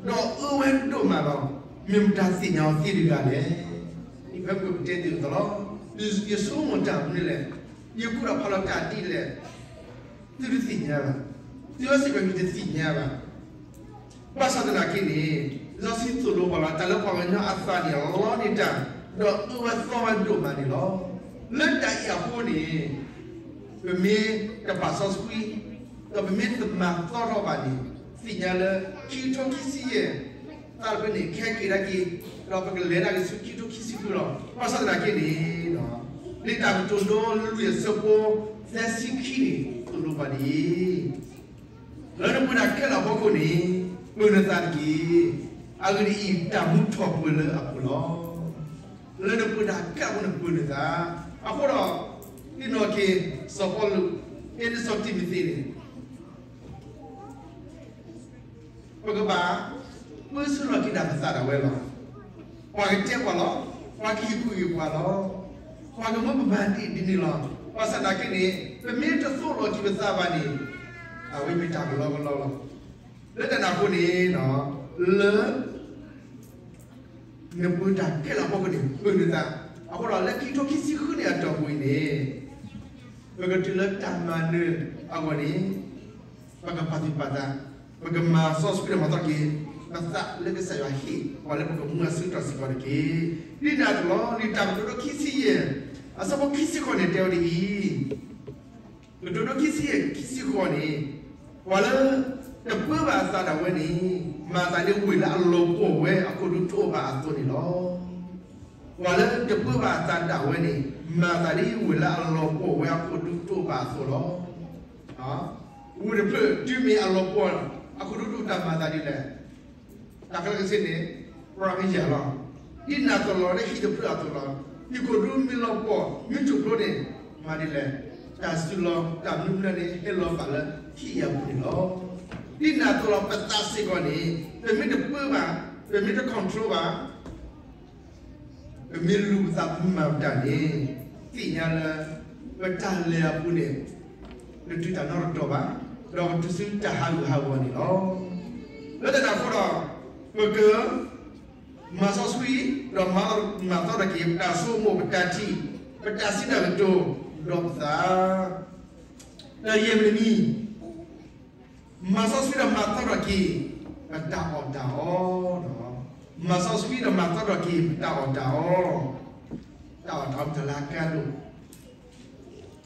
ဒီးအၢဝဲဒိၣ်မးလီၤ. မ့ၢ်မတၤသ့ၣ်ညါအီၤသ့တဂၤလဲၣ်. ဖဲပကတဲသ့ၣ်အသိးလီၤ. ယဆိကမိၣ်တၢ်မနုၤလဲၣ်, ယကူၣ်ဒီးဖးလီၤတၢ်ဒ်လဲၣ်, သုတသ့ၣ်ညါဘၣ်. သုဝဲစ့ၢ်ကီးယတသ့ၣ်ညါဘၣ်. ဘၣ်ဆၣ်သနာ်က့န့ၣ်, လံာ်စီဆှံသိၣ်လိပှၤလီၤ, တၢ်လၢပှၤကညီအသးန့ၣ် လီန့ၢ်တၢ်, ဒီးအၢဝဲသီဝဲဒိၣ်မးန့ၣ်လီၤ. လၢတၢ်အံၤအဃိန့ၣ်, ပမ့ၢ်တပာ်စီဆှံ, ဒီးပမ့ၢ်တမၤသီထီၣ်ဘၣ်န့ၣ်, သ့ၣ်ညါလၢ ခံကထိခံဆံယဲၢ် တၢ်တဖၣ်န့ၣ် ကဟဲက့ၤဒၣ်က့ၤ, ဒီးပကလဲၤဒၣ်က့ၤဆူခံကထိခံဆံဃုလီၤ. ဘၣ်ဆၣ်သနာ်က့န့ၣ်, လံာ်တၢ်ကတိၤဒိ လွံၢ်အဆၢဖိ သၢဆံခံန့ၣ် သိၣ်လိပှၤဒ်အံၤ, လၢနပၢၤတၢ်ခဲလၢာ်အဖီခိၣ်န့ၣ်, ပၢၤနသးတက့ၢ်. အဂ့ၢ်ဒ်အံၤ, တၢ်မူထီၣ်ပှဲၤလၢအပူၤလီၤ. လၢနပၢၤတၢ်ခဲလၢာ်အဖီခိၣ်န့ၣ်ပၢၤနသး. အဃိဒီး, သ့ၣ်နီၣ်က့ၤ စီၤပီလူး ဟ့ၣ်လၢစီၤတံၤမသ့းန့ၣ် ပကဘၣ် ပၢဆှၢလီၤက့ၤဒၣ်ပသးဒၣ်ဝဲလီၤ. ပှၤကတဲပှၤလီၤ. ပှၤကဟ့ၣ်ကူၣ်ဟ့ၣ်ပှၤလီၤ. ပှၤကမၢပမၤဒ်အံၤဒ်န့ၣ်လီၤ. ဘၣ်ဆၣ်သနာ်က့န့ၣ်, ပမ့ၢ်တသိၣ်လီၤက့ၤပသးဘၣ်န့ၣ်, အဝဲမ့ၢ်တၢ်ကလီကလီလီၤ. လၢတၢ်န့ၣ်အဃိန့ၣ်, လၢ နပၢၤတၢ်ခဲလၢာ်အဖီခိၣ်န့ၣ် ပၢၤနသး. အဃိဒီး လၢခံကထိခံဆံဃုန့ၣ်အတီၢ်ပူၤအံၤန့ၣ်, ပကတုၤလၢတၢ်မၤနၢၤအဂီၢ်န့ၣ်, ပကပာ်သူၣ်ပာ်သး, ပကမၤစီဆှံဒီးမၤသီထီၣ်က့ၤ ပသးလၢကစၢ်ယွၤဟ့ၣ်ပှၤလၢပကမူအဆၢကတီၢ်စ့ၢ်ကီးတက့ၢ်. ဒ်န့ၣ်အသိးလီၤ. လံာ်တၢ်ကတိၤဒိခံဆံယဲၢ်, အဆၢဖိခံဆံဃိးန့ၣ်တဲဝဲဒ်အံၤ, ကတိၤဒိခံဆံယဲၢ် ခံဆံဃိးန့ၣ်, ပှၤလၢတပၢဘၣ်အသးဒၣ်ဝဲန့ၣ်, မၤသးဒ်ဝ့ၢ်လၢအလီၤပှီၢ်ဝဲအခိၣ်ဒူတအိၣ်ဘၣ်အသိးန့ၣ်လီၤ. ပှၤလၢတပၢဘၣ်အသးဒၣ်ဝဲန့ၣ်, မၤသးဒ်ဝ့ၢ်လၢအလီၤပှီၢ်ဝဲအခိၣ်ဒူတအိၣ်ဘၣ်အသိးလီၤ. ဝ့ၢ်တဖျၢၣ်တုၤမ့ၢ်အလီၤပှီၢ်, အခိၣ်ဒူတအိၣ် တၢ်မၤသးဒ်လဲၣ်. တၢ်ခဲလၢာ်ခဲဆ့န့ၣ်, ပှၤကယၤလီၤ. ဒ်န့ၣ်အသိးလီၤ လၢဟံၣ်တဖျၢၣ်အသိးလီၤ. ဟံၣ်ခိၣ်ဒူမ့ၢ်လီၤပှီၢ်, မ့ၢ်ထူၣ်ဖျိန့ၣ်, မၤဒ်လဲၣ်. တၢ်စုလီၢ်တၢ်မနုၤမနုၤန့ၣ် ဟဲလီၤဘၣ်လၢဟံၣ်အပူၤန့ၣ်လီၤ. ဒ်န့ၣ်အသိးလီၤ ပသးစ့ၢ်ကီးန့ၣ်, ပမ့ၢ်တပၢဘၣ်, ပမ့ၢ်တ control ဘၣ်, ပမ့ၢ်လူၤပသးမၤတၢ်န့ၣ်, သ့ၣ်ညါလၢ ပတၢ်လဲၤအပူၤန့ၣ်, တတုၤတၢ်နီတတီၤဘၣ်, ဒီးကတုၤဆူတၢ်ဟးဂူာ်ဟးဂီၤန့ၣ်လီၤ. လၢတၢ်န့ၣ်အဃိဒီး, ပက မၤစီဆှံ, ဒီးမၤသီထီၣ်က့ၤ ပတၢ်ဆိကမိၣ် ပတၢ်ထံၣ်, ပတၢ်စံးတၢ်ကတိၤ, ဒီးပသး, တၢ်ယဲၢ်မံၤတမံၤ, မၤစီဆှံဒီးမၤသီထီၣ်က့ၤ ပတၢ်အီၣ်တၢ်အီ, မၤစီဆှံဒီးမၤသီထီၣ်က့ၤ ပတၢ်အီၣ်တၢ်အီ, တၢ်အီၣ်တၢ်အီတၢ်လၢအကါဒိၣ် နာ်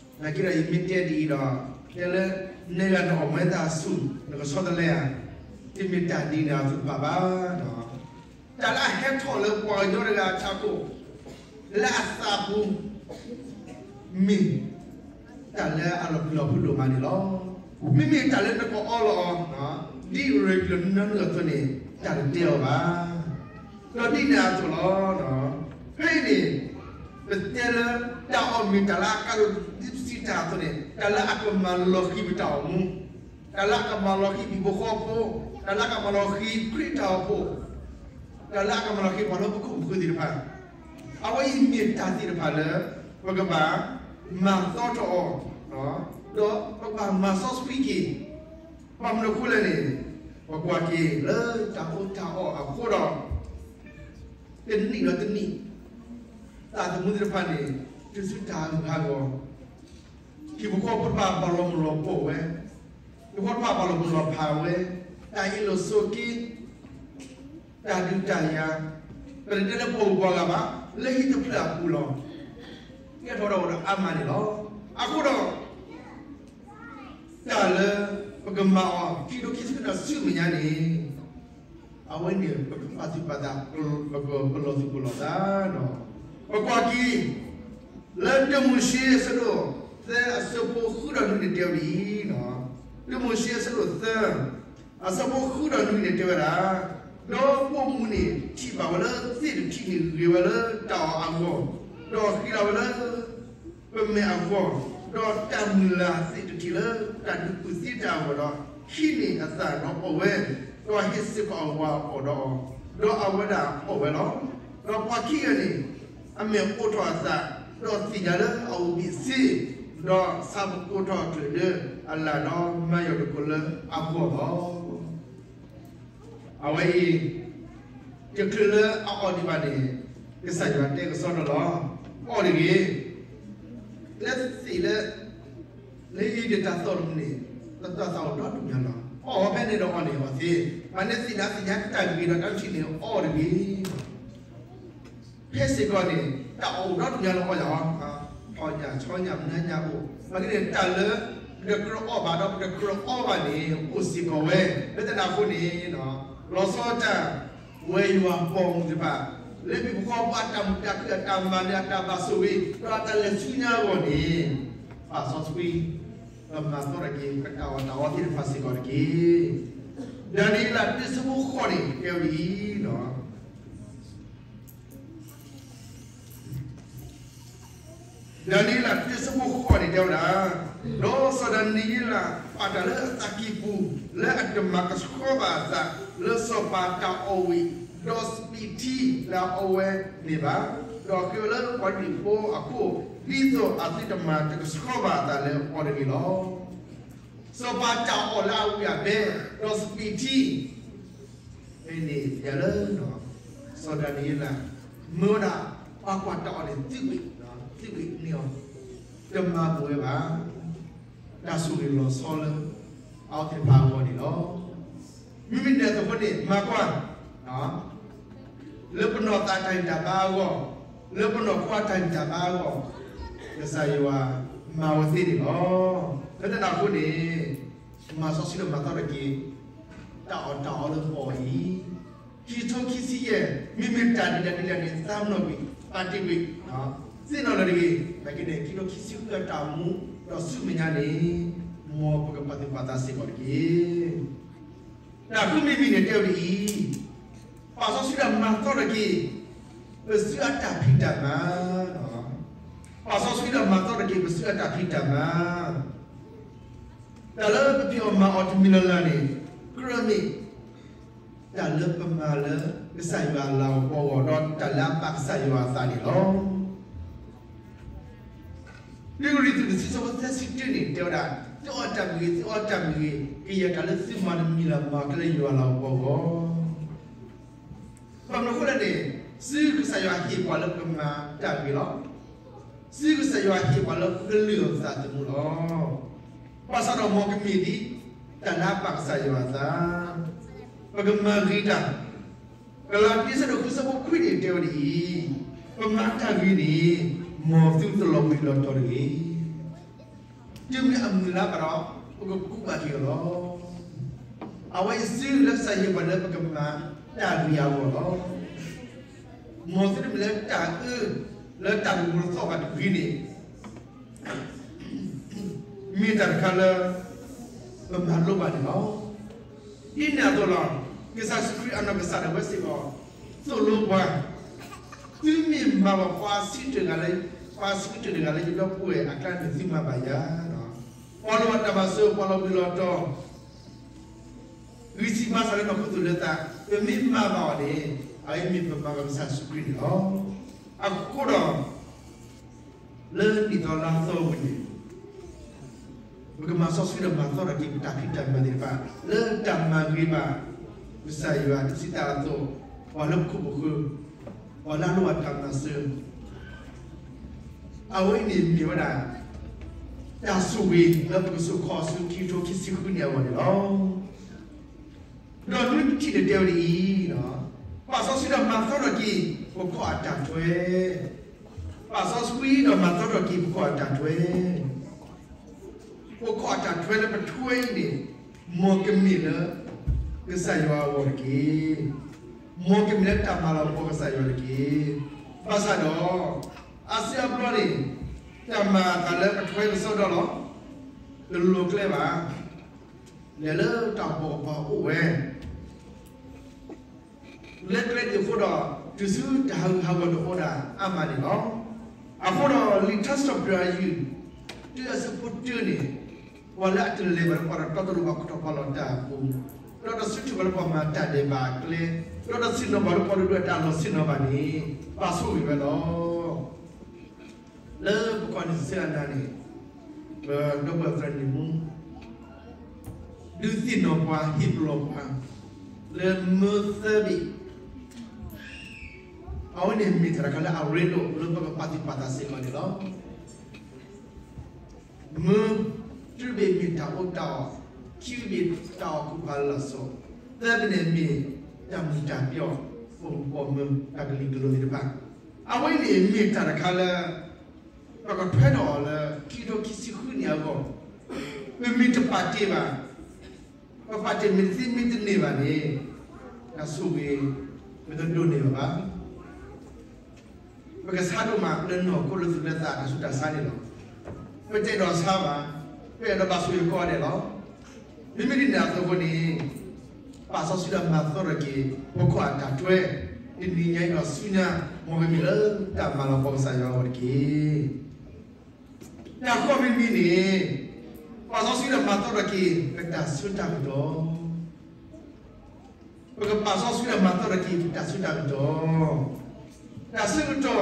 က့ဒီး ယမ့ၢ်တဲဒ်အံၤဒီး, တဲလၢ နဲဂၤနအီၣ်မ့ၤသးဆူၣ် နကဆီတလဲဧါ, တမ့ၢ်တၢ်ဒ်န့ၣ်အသိးတဖၣ်ဘၣ်. တၢ်လၢအဟဲထီၣ်လၢပှၤကညီတဂၤအထးခိၣ်, လၢအသးပူၤ, မ့ၢ်တၢ်လၢအလီၤပျံၤလီၤဖုးဒိၣ်မးန့ၣ်လီၤ. မ့မ့ၢ်တၢ်လၢနကအီလီၤအီၤ, ဒ်အရ့ဒိၣ်နနၢနုာ်အသိးန့ၣ်, တၢ်တတဲအီၤဘၣ်. ဒီးဒ်န့ၣ်အသိးလီၤ. ဖဲအံၤန့ၣ်, ပတဲလၢ တၢ်အီၣ်မ့ၢ်တၢ်လၢအကါဒိၣ်ဒ်ပစံးတၢ်အသိးန့ၣ်, တၢ်လၢအကမၤလီၤဃံၤပတၢ်အိၣ်မူ, တၢ်လၢအကမၤလီၤဃံၤဟံၣ်ဖိဃီဖိ, တၢ်လၢအကမၤလီၤဃံၤခရံာ်တၢ်အိၣ်ဖှိၣ်, တၢ်လၢအကမၤလီၤဃံၤပှၤလၢပခိၣ်ပဃၢၤသ့ၣ်တဖၣ်, အဝဲအံၤမ့ၢ်တၢ်သ့ၣ်တဖၣ်လၢ ပကဘၣ်မၤသီထီၣ်အီၤ, ဒီးပကဘၣ်မၤစီဆှံက့ၤ. ဘၣ်မနုၤအဃိလဲၣ်န့ၣ်, ပကွၢ်က့ၤလၢတၢ်အီၣ်တၢ်အီအဃိဒီး, တနံၣ်ဒီးတနံၣ်, သးသမူသ့ၣ်တဖၣ်န့ၣ်, တုၤဆူတၢ်ဟးဂူာ်ဟးဂီၤ, ဟံၣ်ဖိဃီဖိတဖၣ်ဘၣ်လီၤမုၢ်လီၤပှီၢ်ဝဲ, ဟံၣ်ဖိဃီဖိတဖၣ်ဘၣ်လီၤမုၢ်လီၤဖးဝဲ, တၢ်အ့ၣ်လိာ်ဆိးက့, တၢ်ဒုးတၢ်ယၤ, ပတတဲလၢပှၤဂုၤပှၤဂၤဘၣ်, လၢဟံၣ်တဖျၢၣ်အပူၤလီၤ. ကဲထီၣ်ဒီးဝဲဒီးအါမးန့ၣ်လီၤ. အဃိဒီး တၢ်လၢပကမၤအီၤ ခံကထိခံဆံဃုန့ၣ်ဆူမဲာ်ညါန့ၣ်, အဝဲန့ၣ် ပကပာ်သူၣ်ပာ်သး, ပကပလီၢ်သူၣ်ပလီၢ်သးဒီး, ပကွၢ်က့ၤ လၢတၢမိၤၡ့အဆၢဒိၣ်သၢ အဆၢဖိဃုဒီးနွံန့ၣ်တဲဝဲဒ်အံၤ, တၢမိၤၡ့အဆၢဒိၣ်သၢ အဆၢဖိဃုဒီးနွံန့ၣ်တဲဝဲဒၣ်, ဒီးပိာ်မုၣ်န့ၣ်ထံၣ်ဘၣ်ဝဲလၢသ့ၣ်တထံၣ်န့ၣ် ဂ့ၤဝဲလၢတၢ်အီၣ်အဂီၢ်, ဒီးဃံလၤဝဲလၢပမဲာ်အဂီၢ်, ဒီးတၢ်မုၢ်လၢ်သ့ၣ်တထံၣ်လၢတၢ်ဒုးကူၣ်သံတၢ်အဂီၢ်ဒီး ဟံးန့ၢ်အသးဒီးအီၣ်ဝဲ, ဒီးဟ့ၣ်စ့ၢ်ကီးအဝၤအီၣ်ဒီးအီၤ, ဒီးအဝဲဒၣ်အီၣ်ဝဲလီၤ. ဒီးပှၤခံဂၤန့ၣ် အမဲာ်အိးထီၣ်အသး, ဒီးသ့ၣ်ညါလၢအအိၣ်ဘ့ၣ်ဆ့, ဒီးဆါဖိကိးထီၣ်အချုးဒၢအလၣ်ဒီးမၤယီၢ်တကိးလၢအဂီၢ်လီၤ. အဝဲအံၤ တချုးလၢအအီၣ်ဒံးဘၣ်န့ၣ် ကစၢ်ယွၤတဲကစီဒီလီၤ. အီၣ်တဂ့ၤ, လၢသ့ၣ်လၢ လၢယတၢ်သီၣ်တမံၤန့ၣ် တၢ်သီၣ်အိၣ်ဒီဒူၣ်ညါလီၤ. အီၣ်ဖဲန့ၣ်ဒီးအီၣ်န့ၣ်အီၣ်သ့, မ့ၢ်န့ၣ်သ့ၣ်ညါသ့ၣ်ညါတၢ်ဂ့ၤဒီးတၢ်ထံၣ်န့ၣ်အီၣ်တဂ့ၤ. ဖဲစ့ၢ်ကီးန့ၣ် တၢ်အီၣ်အိၣ်ဒီဒူၣ်ညါလီၤအီၣ်ယၤ, ထီၣ်ညၣ်ဆီညၣ်မနၤညၣ်အိၣ်, မ့ၢ်န့ၣ်တၢ်လၢ ပတကြၢးအီၣ်ဘၣ်ဒီးပတကြၢးအီဘၣ်န့ၣ် အိၣ်စ့ၢ်ကီးဝဲ, လၢတၢ်န့ၣ်အဃိန့ၣ် လီၤဆီတၢ် ဝဲယွၤပိာ်မုၣ်တဖၣ် လၢမ့ၢ်ပဃီပှၤအတၢ်မုာ်တၢ်ခုၣ်အတၢ်မၤနၢၤအတၢ်ဘၣ်ဆိၣ်ဂ့ၤ ဒီးအတၢ်လဲၤဆူညါအဂီၢ်န့ၣ် ပာ်စီဆှံ ဒီးမၤသီတၢ်က့ၤ ပတၢ်အီၣ်တၢ်အီသ့ၣ်တဖၣ်စ့ၢ်ကီးတက့ၢ်. ဒၤနံးယ့လးတၢဆၢဖိဃိးန့ၣ် တဲဝဲဒ်အံၤ, ဒၤနံးယ့လးတၢဆၢဖိဃိးန့ၣ်တဲဝဲဒၣ်, ဒီးစီၤဒၤနံးယ့လးပာ်တၢ်လၢအသးကံၢ်ပူၤ လၢအတမၤကဆှီဘၣ်အသး လၢစီၤပၤတၢ်အီၣ်ဝံၣ် ဒီးစပံးထံလၢအအီဝဲန့ၣ်ဘၣ်, ဒီးဃ့ဝဲလၢပှၤဒူၣ်ဖိအခိၣ် ဒ်သိးအသုတမၤတကဆှီဘၣ်အသးလၢအီၤတဂ့ၤလီၤ. စီၤပၤတၢ်အီၣ်လၢအဝံၣ်အဘဲ ဒီးစပံးထံ မ့ၢ်န့ၣ်ယၤလၢ စီၤဒၤနံးယ့လး မၢဝဲဒၣ် ပှၤကွၢ်တၢ်အီၣ်န့ၣ် သုးဝံၣ်, သုးဝံၣ်န့ၢ်အီၤ, တမၤပဝဲဘၣ်, တၢ်ဆိၣ်ဂ့ၤလီၤဆီလၢ အအီသ့ၣ်တဖၣ်အဂီၢ်န့ၣ်လီၤ. မ့မ့ၢ်ဒ်သိးအဃိန့ၣ် မၤကွၢ် လၢပနီၢ်သးတၢ်ဂံၢ်တၢ်ဘါအဂီၢ်, လၢပနီၢ်ခိအတၢ်ဂံၢ်တၢ်ဘါအဂီၢ်, ကစၢ်ယွၤမၤဝဲသ့န့ၣ်လီၤ. လၢတၢ်န့ၣ်အဃိန့ၣ် မၤစီဆှံဒီးမၤသီတၢ်က့ၤ တၢ်အီၣ်တၢ်အီလၢပအီၣ်အံၤ, ခံကထိခံဆံယဲၢ် မ့မ့ၢ်တၢ်ဒ်လဲၣ်ဒ်လဲၣ်န့ၣ် သးပ့ၤနီၣ်ကွံာ်, ပာ်တ့ၢ်ကွံာ်, သ့ၣ်နီၣ်လၢၤတဂ့ၤ, နာ်က့န့ၣ် ခံကထိခံဆံဃုအတၢ်မူ ဒီးဆူမဲာ်ညါန့ၣ် မ်ပကပာ်သူၣ်ပာ်သးစ့ၢ်ကီးတက့ၢ်. တၢ်ဃုမံၤမံၤန့ၣ်တဲဝဲဒ်အံၤ, ပာ်စီဆှံဒီးမၤသီတၢ်က့ၤ ပစုအတၢ်ဖံးတၢ်မၤ, ပာ်စီဆှံဒီးမၤသီတၢ်က့ၤ ပစုအတၢ်ဖံးတၢ်မၤ, တၢ်လၢပဖံးအီၣ်မၤအီၣ်တမံၤလၢ်လၢ်န့ၣ် ကြၢးမ့ၢ် တၢ်လၢပမၤလၢ ကစၢ်ယွၤအလၤကပီၤအဂီၢ် ဒီးတၢ်လၢအပာ်ကစၢ်ယွၤအသးန့ၣ်လီၤ. တၢကရံၣ်သူးတဆံ ဆၢဖိသၢဆံတၢန့ၣ် တဲဝဲဒၣ်, သုအီၣ်တၢ်မ့ၢ်ဂ့ၤ, သုအီတၢ်မ့ၢ်ဂ့ၤ, ကယဲၢ်တၢ်လၢသုမၤတမံၤလၢ်မၤကလၢယွၤအလၤကပီၤအဂီၢ်. ဘၣ်မနုၤအဃိလဲၣ်န့ၣ်, ဆူကစၢ်ယွၤဟ့ၣ်ပှၤလၢပကမၤတၢ်ဂ့ၤလီၤ. ဆူကစၢ်ယွၤဟ့ၣ်ပှၤလၢပကလုၢ်အသးသမူလီၤ. ဘၣ်ဆၣ်ဒီးမ်ကမ့ၢ်ဒ် တၢ်လၢအပာ်ကစၢ်ယွၤအသး, ပကမၤဂ့ၤတၢ် ကလၤတံ ဆၢဒိၣ်ဃု ဆၢဖိခွံန့ၣ် တဲဝဲဒ်အံၤ, ပမၤတၢ်ဂ့ၤန့ၣ် မ်သုတလီၤဘှံးလီၤတီၤတဂ့ၤ. တုၤမ့ၢ်အမုၢ်လါဘၣ်ဒီး ပကကူးဘၣ်က့ၤအီၤလီၤ. အဝဲအံၤဆူလၢကစၢ်ယွၤဟ့ၣ်ပှၤလၢပကမၤတၢ်ဂ့ၤအဂီၢ်လီၤ. မ်သုတမ့ၢ်လၢတၢ်အၢ လၢတၢ်ကမူၤတသီၣ်ဘၣ်တဂ့ၤန့ၣ် မ့ၢ်တၢ်တခါလၢ ပမၤလိဘၣ်န့ၣ်လီၤ. ဒ်န့ၣ်အသိးလီၤ, ကစၢ်ယ့ၣ်ၡူးခရံာ်အနီၢ်ကစၢ်ဒၣ်ဝဲစ့ၢ်ကီး သိၣ်လိပှၤ, သုမ့ၢ်မၤဘၣ်ပှၤဆံးတဂၤလၢ, ပှၤဆံးတဂၤလၢယဒီပုၢ်ဝဲၢ်အကျါန့ၣ် သုမၤဘၣ်ယၤ, ပှၤလီၤတၢ်မၤစၢၤ ပှၤလီၤဘှံးလီၤတီၤ ဂံၢ်စၢ်ဘါစၢ်လၢနီၢ်ခိသူၣ်လၢသး, ပမ့ၢ်မၤဘၣ်အီၤန့ၣ် အအံၤမ့ၢ်ပမၤဘၣ်ကစၢ်ယ့ၣ်ၡူးခရံာ်န့ၣ်လီၤ. အဃိဒီး လၢနံၣ်သီလါသီအပူၤန့ၣ် ပကမၤစီဆှံဒီးမၤသီတၢ်က့ၤ ပတၢ်ဖံးတၢ်မၤသ့ၣ်တဖၣ် လၢတၢ်မၤဂ့ၤဘၣ် ကစၢ်ယွၤတဆံတၢ်အသိး, ပှၤလၢပခိၣ်ပဃၢၤ, ပှၤလၢအလိၣ်ဘၣ်တၢ်မၤစၢၤ, အဝဲအံၤန့ၣ်မ့ၢ်ဝဲဒၣ် တၢ်ဆိၣ်ဂ့ၤလၢပကစိာ်ခီဆူခံကထိခံဆံဃုနံၣ်အဂီၢ်န့ၣ်လီၤ. ဒီးနွံနံၣ်ထံၣ်န့ၣ်တဲဝဲဒ်အံၤ, ပာ်စီဆှံဒီးမၤသီထီၣ်က့ၤ ပခီၣ်အတၢ်ထွဲ, ပာ်စီဆှံဒီးမၤသီထီၣ်က့ၤ ပခီၣ်အတၢ်ထွဲ, ပခီၣ်အတၢ်ထွဲလၢပထွဲအံၤန့ၣ် မ်ကမ့ၢ်လၢ ကစၢ်ယွၤအဂီၢ်တက့ၢ်. မ်ကမ့ၢ်လၢတၢ်မၤလၤကပီၤကစၢ်ယွၤတက့ၢ်. ဘၣ်ဆၣ်ဒီး အါစုအါဘျီန့ၣ် တၢ်မၤအသးလၢပထွဲကစီဒီလီၤ. တလိၤကျဲဘၣ်. လဲၤလၢတၢ်ဘီၣ်ကပီၤအိၣ်ဝဲ လၢကျဲဒ်အဃိဒီး တုၤဆူတၢ်ဟးဂူာ်ဟးဂီၤန့ၣ်အိၣ်ဒၣ်အါမးန့ၣ်လီၤ. အဃိဒီးလံာ်ထါစံးထီၣ်ပတြၢၤအယုၢ် တ လံာ်အဆၢဖိတၢန့ၣ်, ပှၤလၢအတလဲၤဘၣ်လၢပှၤတတီတလိၤဘၣ် ခူၣ်ထီၣ်ဖးလီၤတၢ်အပူၤ, ဒီးတဆၢထၢၣ်ဘၣ်လၢပှၤမၤတၢ်ဒဲးဘးအကျဲ, ဒီးတဆ့ၣ်နီၤဘၣ်လၢပှၤဒိၣ်ဒိၣ်အတၢ်လီၤဆ့ၣ်နီၤဘၣ်န့ၣ်, ဘၣ်ဆိၣ်ဂ့ၤဝဲလီၤ. လၢပကီၢ်န့ၣ်စ့ၢ်အနၤန့ၣ်, ပဒီပုၢ်ဝဲၢ်သရၣ်န့ၣ်မူ ဒုးသ့ၣ်နီၣ်ပှၤ ဟ့ၣ်ပလီၢ်ပှၤ လၢမၢသၢဘ့ၣ်, အဝဲန့ၣ်မ့ၢ်တၢ်တခါလၢအရ့ဒိၣ်လၢပကပာ်သူၣ်ပာ်သးစ့ၢ်ကီးန့ၣ်လီၤ. မၢတဘ့ၣ်မ့ၢ်တၢ်အီၣ်တၢ်အီ, ခံဘ့ၣ်တၢ်အီၣ်ကူၣ်ဖးလၢ်စီ, သၢဘ့ၣ်န့ၣ်မ့ၢ်တၢ်မုာ်တၢ်ပျီ, ပိာ်မုၣ်ပိာ်မၢၤ တၢ်ကလုာ်ကလိၤသ့ၣ်တဖၣ်, အဝဲန့ၣ်မ့ၢ်တၢ်တခါလၢ ပကထွဲဒီးအီၤလၢ ခံကထိခံဆံဃုနံၣ်အဂီၢ်, ပမ့ၢ်တပာ်တ့ၢ်ဘၣ်, ပပာ်တ့ၢ်မ့ၢ်တသ့မ့ၢ်တန့ၢ်ဘၣ်န့ၣ်, တၢ်ဆိၣ်ဂ့ၤ ပတဒိးန့ၢ်ဘၣ်ဘၣ်. ပကဆါဒိၣ်မးလၢနီၢ်ခိလၢသူၣ်လၢသးတၢ်ဆူးတၢ်ဆါန့ၣ်လီၤ. ပတအဲၣ်ဒိးဆါဘၣ်, ပအဲၣ်ဒိးဘၣ်ဆိၣ်ဂ့ၤကိးဂၤဒဲးလီၤ. မ့မ့ၢ်ဒ်န့ၣ်အသိးအဃိန့ၣ်, ပာ်စီဆှံဒီးမၤသီထီၣ်က့ၤ ပခိၣ်အတၢ်ထွဲ, တနံၤညါအံၤဒီးဆူညါ, မ်ပကမ့ၢ်လၢတၢ်မၤလၤကပီၤကစၢ်ယွၤအဂီၢ်တက့ၢ်. တၢ်ဃီမ့ၢ်မ့ၢ်န့ၣ်, ပာ်စီဆှံဒီးမၤသီထီၣ်က့ၤ ပတၢ်ဆၢတၢ်ကတီၢ် ပကပာ်စီဆှံဒီးမၤသီထီၣ်က့ၤ ပတၢ်ဆၢတၢ်ကတီၢ်, တၢ်ဆၢကတီၢ်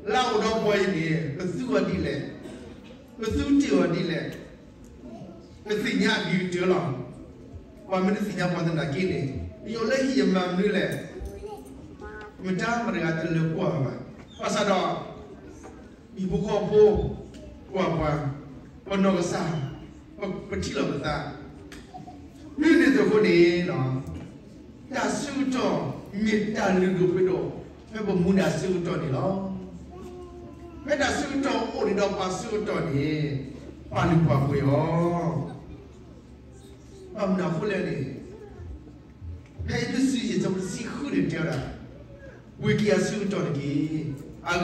လၢအအိၣ်ဒီးပှၤအံၤန့ၣ် ပသူအီၤဒ်လဲၣ်, ပသူတ့ၢ်အီၤဒ်လဲၣ်, ပသ့ၣ်ညါအဂ့ၤကတၢၢ်လီၤ. ပှၤမ့ၢ်တသ့ၣ်ညါပှၤသနာ်က့န့ၣ်, ယအိၣ်လၢဟံၣ်ယမၤမနုၤလဲၣ်, မတၤမတၤတဂၤတလဲၤကွၢ်ဘၣ်. ဘၣ်ဆၣ်ဒီး ဟံၣ်ဖိဃီဖိ ကွၢ်ပှၤ, ပနီၢ်ကစၢ် ပထံၣ်လိာ်ပသး, မ့ၢ်န့ၣ်အသိးအဃိန့ၣ်, တၢ်ဆၢကတီၢ်မ့ၢ်တၢ်လုၢ်ဒိၣ်ပှ့ၤဒိၣ် ဖဲပမူဒၣ်ဆၢကတီၢ်န့ၣ်လီၤ. ဖဲတၢ်ဆၢကတီၢ်အိၣ်ဒံးဒီးပှၤဆၢကတီၢ်န့ၣ်, ပာ်လုၢ်ပာ်ပှ့ၤအီၤ ဘၣ်မနုၤအဃိလဲၣ်န့ၣ်, ဖဲအ့းဖ့းစူး ယဲၢ်ဆၢဖိတဆံဃုန့ၣ်တဲဝဲဒၣ်, ပှ့ၤက့ၤအဆၢကတီၢ်တက့ၢ်. အဂ့ၢ်ဒ်အံၤ,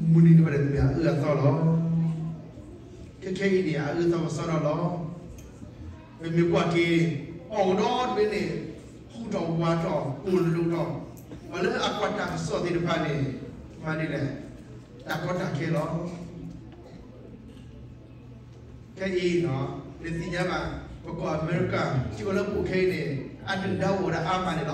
မုၢ်နံၤတဖၣ်န့ၣ်မ့ၢ်အအၢအသီလီၤ. ခဲခဲအံၤန့ၣ် အအၢအသီကစီဒီလီၤ. ပမ့ၢ်ကွၢ်က့ၤ ပှၤအိၣ်ဒီတဘ့ၣ်န့ၣ် ဟူးထီၣ်ဝးထီၣ် ကိၢ်လိာ်ထီၣ်, ပှၤလၢအကွၢ်တၢ်ကစီၣ်သ့ၣ်တဖၣ်န့ၣ် မၤဒ်လဲၣ်, တၢ်ကီတၢ်ခဲလီၤ. ခဲအံၤ နသ့ၣ်ညါဘၣ်, ပကီၢ်အမဲရကၤ ထံကီၢ်လၢပအိၣ်ခဲအံၤန့ၣ် အဒုၣ်ဒါအိၣ်ဝဲဒၣ်အါမးန့ၣ်လီၤ.